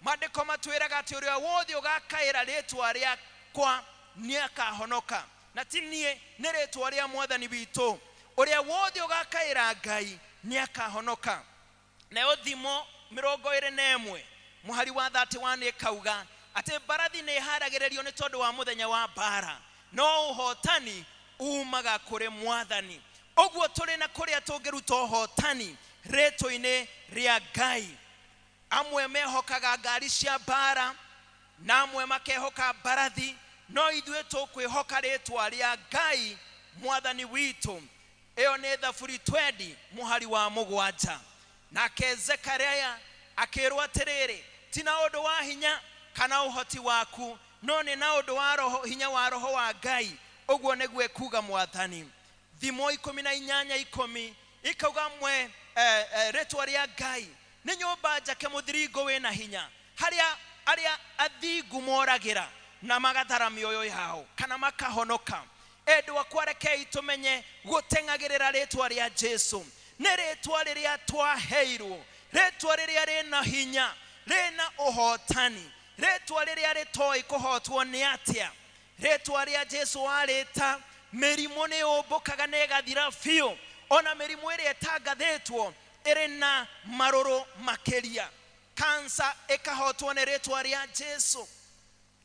Maandĩko matwĩraga atĩ ũrĩa wothe ũgakaĩra rĩtwa rĩakwa nĩ akahonoka, na ti niĩ, nĩ rĩtwa rĩa Mwathani witũ. Ũrĩa wothe ũgakaĩra Ngai nĩ akahonoka. Nayo Thimo 21 mũhari wa 31 ĩkauga atĩ mbarathi nĩ ĩharagĩrĩrio nĩ tondũ wa mũthenya wa mbara, no ũhotani umaga kũrĩ Mwathani. Ũguo tũrĩ na kũrĩa tũngĩruta ũhotani rĩtwa-inĩ rĩa Ngai. Amwe mehokaga ngari cia mbara na amwe makehoka mbarathi, no ithuĩ tũkwĩhoka rĩtwa rĩa Ngai Mwathani witũ. Ĩyo nĩ Thaburi 20 mũhari wa 7. Nake Zekaria akĩrwo atĩrĩrĩ, ti na ũndũ wa hinya kana ũhoti waku, no nĩ na ũndũ wa roho, hinya wa roho wa Ngai. Ũguo nĩguo ekuga Mwathani. Thimo 18:10 ikauga mwe rĩtwa rĩa Ngai nĩ nyũmba njake mũthiringo wĩna hinya, harĩa arĩa athingu moragĩra na magathara mĩoyo yao kana makahonoka. Endwa akwa, rekei tũmenye gũteng'agĩrĩra rĩtwa rĩa Jesu. Nĩ rĩtwa rĩrĩa twaheirwo, rĩtwa rĩrĩa rĩna hinya, rĩna ũhotani, rĩtwa rĩrĩa rĩtoĩ kũhotwo nĩ atĩa. Rĩtwa rĩa Jesu warĩta, mĩrimũ nĩ yũmbũkaga na ĩgathira biũ, ona mĩrimũ ĩrĩa ĩtangathĩtwo ĩrĩ na marũrũ makĩria. Kansa ĩkahotwo nĩ rĩtwa rĩa Jesu,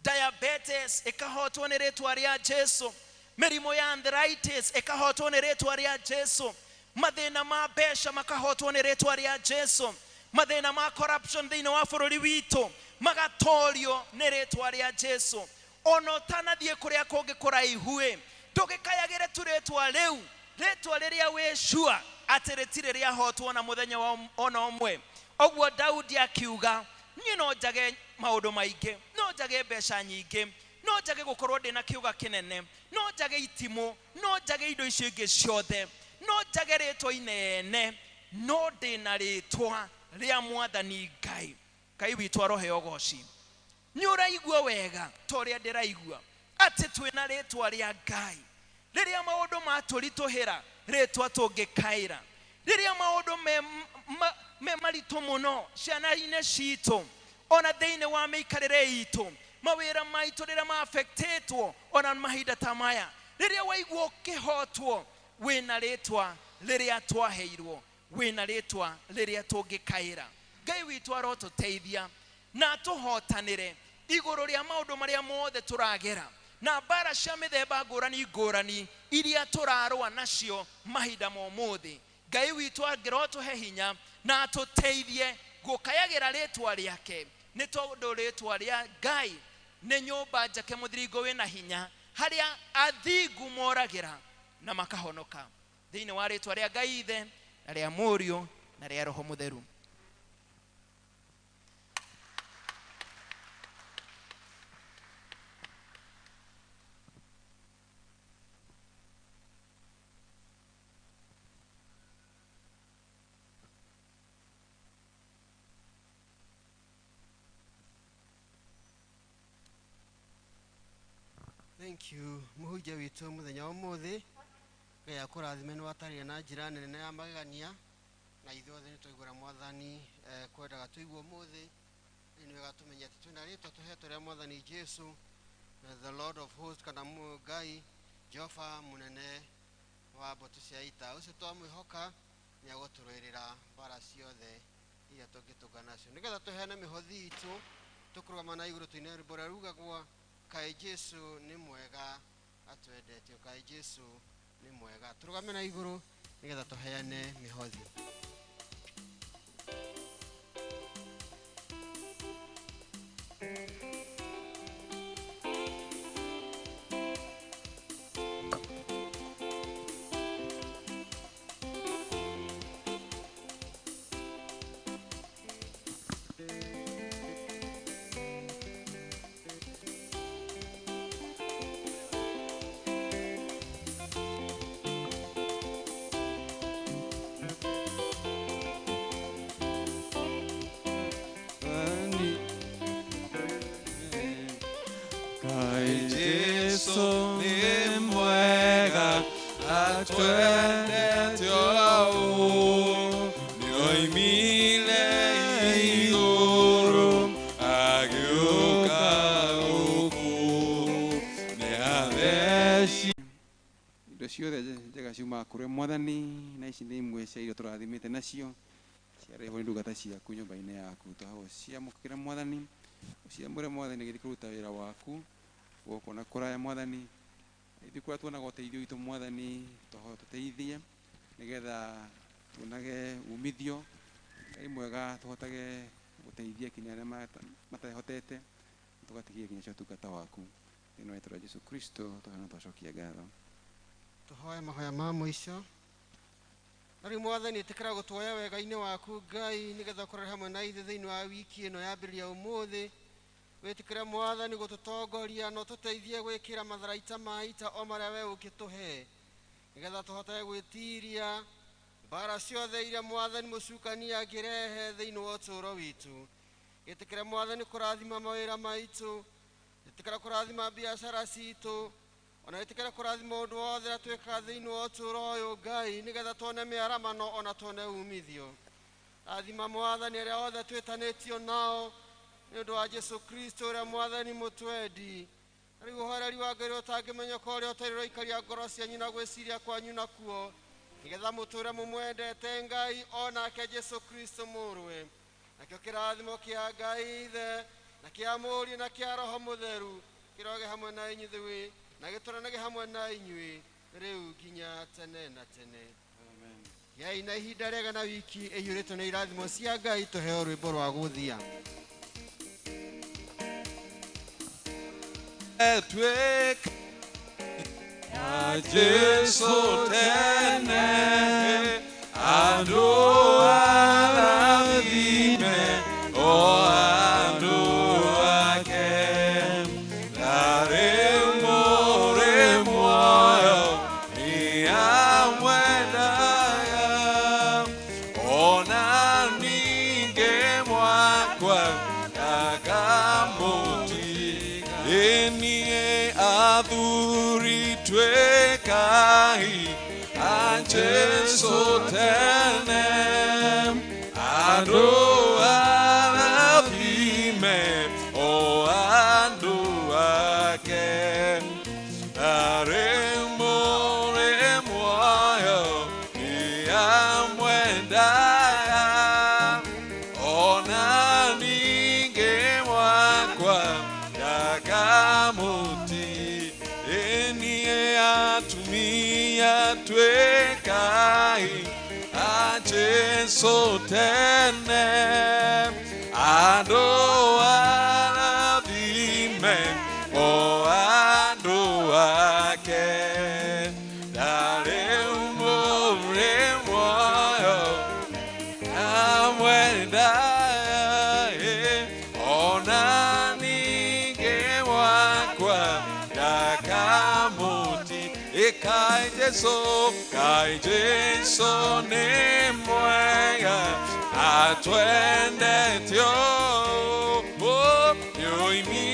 diabetes ĩkahotwo nĩ rĩtwa rĩa Jesu, mĩrimũ ya arthritis ĩkahotwo nĩ rĩtwa rĩa Jesu, mathĩna ma mbeca makahotwo nĩ rĩtwa rĩa Jesu, mathĩna ma corruption thĩinĩ wa bũrũri witũ magatorio nĩ rĩtwa rĩa Jesu. Ona ũtanathiĩ kũrĩa kũngĩ kũraihu-ĩ, ndũgĩkayagĩre tu rĩtwa rĩu, rĩtwa rĩrĩa wĩ sure atĩ rĩtirĩ rĩahotwo na mũthenya ona ũmwe. Ũguo Daudi akiuga, niĩ no njage maũndũ maingĩ, no njage mbeca nyingĩ, no njage gũkorwo ndĩna kĩũga kĩnene, no njage itimũ, no njage indo icio ingĩ ciothe, no njage rĩtwa inene, no ndĩna rĩtwa rĩa Mwathani Ngai. Ngai witũ arohe ũgoci. Nĩ ũraigua wega ta ũrĩa ndĩraigua atĩ twĩna rĩtwa rĩa Ngai. Rĩrĩa maũndũ matũritũhĩra, rĩtwa tũngĩkaĩra. Rĩrĩa maũndũ me maritũ mũno ciana-inĩ citũ, ona thĩinĩ wa mĩikarĩre itũ, mawĩra maitũ rĩrĩa ma-affectĩtwo ona mahinda ta maya, rĩrĩa waigua ũkĩhotwo, wĩna rĩtwa rĩrĩa twaheirwo, wĩna rĩtwa rĩrĩa tũngĩkaĩra. Ngai witũ arotũteithia na atũhotanĩre igũrũ rĩa maũndũ marĩa mothe tũragera. Na mbara cia mĩthemba ngũrani ngũrani iria tũrarũa nacio mahinda ma ũmũthĩ, Ngai witũ angĩrotũhe hinya na atũteithie gũkayagĩra rĩtwa rĩake, nĩ tondũ rĩtwa rĩa Ngai nĩ nyũmba njake mũthiringo wĩna hinya harĩa athingu moragĩra na makahonoka. Thĩinĩ wa rĩtwa rĩa Ngai Ithe na rĩa Mũriũ na rĩa Roho Mũtheru. Thank you muhunjia witũ mũthenya wa ũmũthĩ. Ngai akũrathime nĩ watarĩria na njĩra nene ya magegania, na ithuothe nĩ twaiguĩra Mwathani kwendaga tũigue ũmũthĩ. Nĩ wega tũmenye atĩ twĩna rĩtwa tũhetwo rĩa Mwathani Jesu, the Lord of hosts, kana Ngai Jehova mũnene wa mbũtũ cia ita. Ũcio twamwĩhoka nĩ agũtũrũĩrĩra mbara ciothe iria tũngĩtũngana nacio, nĩgetha tũheane mĩhothi itũ tũkũrũgama na igũrũ tũine rwĩmbo rũrĩa rugagwo Kaĩ Jesu nĩ mwega atwendete, Kaĩ Jesu nĩ mwega. Tũrũgame na igũrũ nĩgetha tũheane mĩhothi. Indo ciothe njega ciumaga kũrĩ Mwathani, na ici nĩ imwe cia irio tũrathimĩte nacio ciarehwo nĩ ndungata ciaku nyũmba-inĩ yaku. Tũhagwo ciamũkĩra Mwathani, ũciamũre Mwathani gĩthiĩ kũruta wĩra waku gũkũ na kũraya Mwathani. Ithuĩ kũrĩa tuonaga ũteithio witũ Mwathani, tũhoe tũteithie nĩgetha tuonage umithio. Ngai mwega, tũhotage gũteithia kinya arĩa matehotete, tũgatigia kinya cia ũtungata waku. Thĩinĩ wa rĩĩtwa rĩa Jesu Kristo tũheana twacokia ngatho. Tũhoe mahoya ma mũico. Na rĩu Mwathani, ĩtĩkĩra gũtuoya wega-inĩ waku Ngai, nĩgetha ũkorwo hamwe na ithuĩ thĩinĩ wa wiki ĩno yambĩrĩria ũmũthĩ. Wĩtĩkĩre Mwathani gũtũtongoria na ũtũteithie gwĩkĩra matharaita ma ita o marĩa we ũngĩtũhe, nĩgetha tũhotage gwĩtiria mbara ciothe iria Mwathani mũcukani angĩrehe thĩinĩ wa ũtũũro witũ. Gĩtĩkĩre Mwathani kũrathima mawĩra maitũ, gĩtĩkĩra kũrathima biacara citũ, ona gĩtĩkĩra kũrathima ũndũ wothe ũrĩa twĩkaga thĩinĩ wa ũtũũro ũyũ Ngai, nĩgetha tuone mĩaramano ona tuone umithio. Rathima Mwathani arĩa othe twĩtanĩtio nao nĩ ũndũ wa Jesu Kristo ũrĩa Mwathani mũtwendi. Na rĩu ũhoreri wa Ngai ũrĩa ũtangĩmenyeka, ũrĩa ũtarĩ ũraikaria ngoro cianyu na gwĩciria kwanyu nakuo, nĩgetha mũtũũre mũmwendete Ngai o nake Jesu Kristo mũrũwe. Nakĩo kĩrathimo kĩa Ngai Ithe na kĩa Mũriũ na kĩa Roho Mũtheru kĩroge hamwe na inyuĩ na gĩtũranage hamwe na inyuĩ rĩu nginya tene na tene. Amen. Gĩai na ihinda rĩega na wiki ĩiyũrĩtwo nĩ irathimo cia Ngai. Tũheo rwĩmbo rwa gũthia. Jesu tene andũ arathime o andũ ake, na rĩu mũrĩ muoyo nĩamwendaga, ona ningĩ mwakwa ndakamũtiga. Niĩ athuri twĩkai a Jesu tene andũ arathime o andũ ake, na rĩu mũrĩ muoyo nĩamwendaga, ona ningĩ mwakwa ndakamũtiga. Twĩkai a Jesu tene andũ arathime o andũ ake ndarĩ mũrĩ muoyo amwenda ona ningĩ wakwa ndakamuti ikai Jesu kai Jesu nĩ mwega atwendete nĩoimire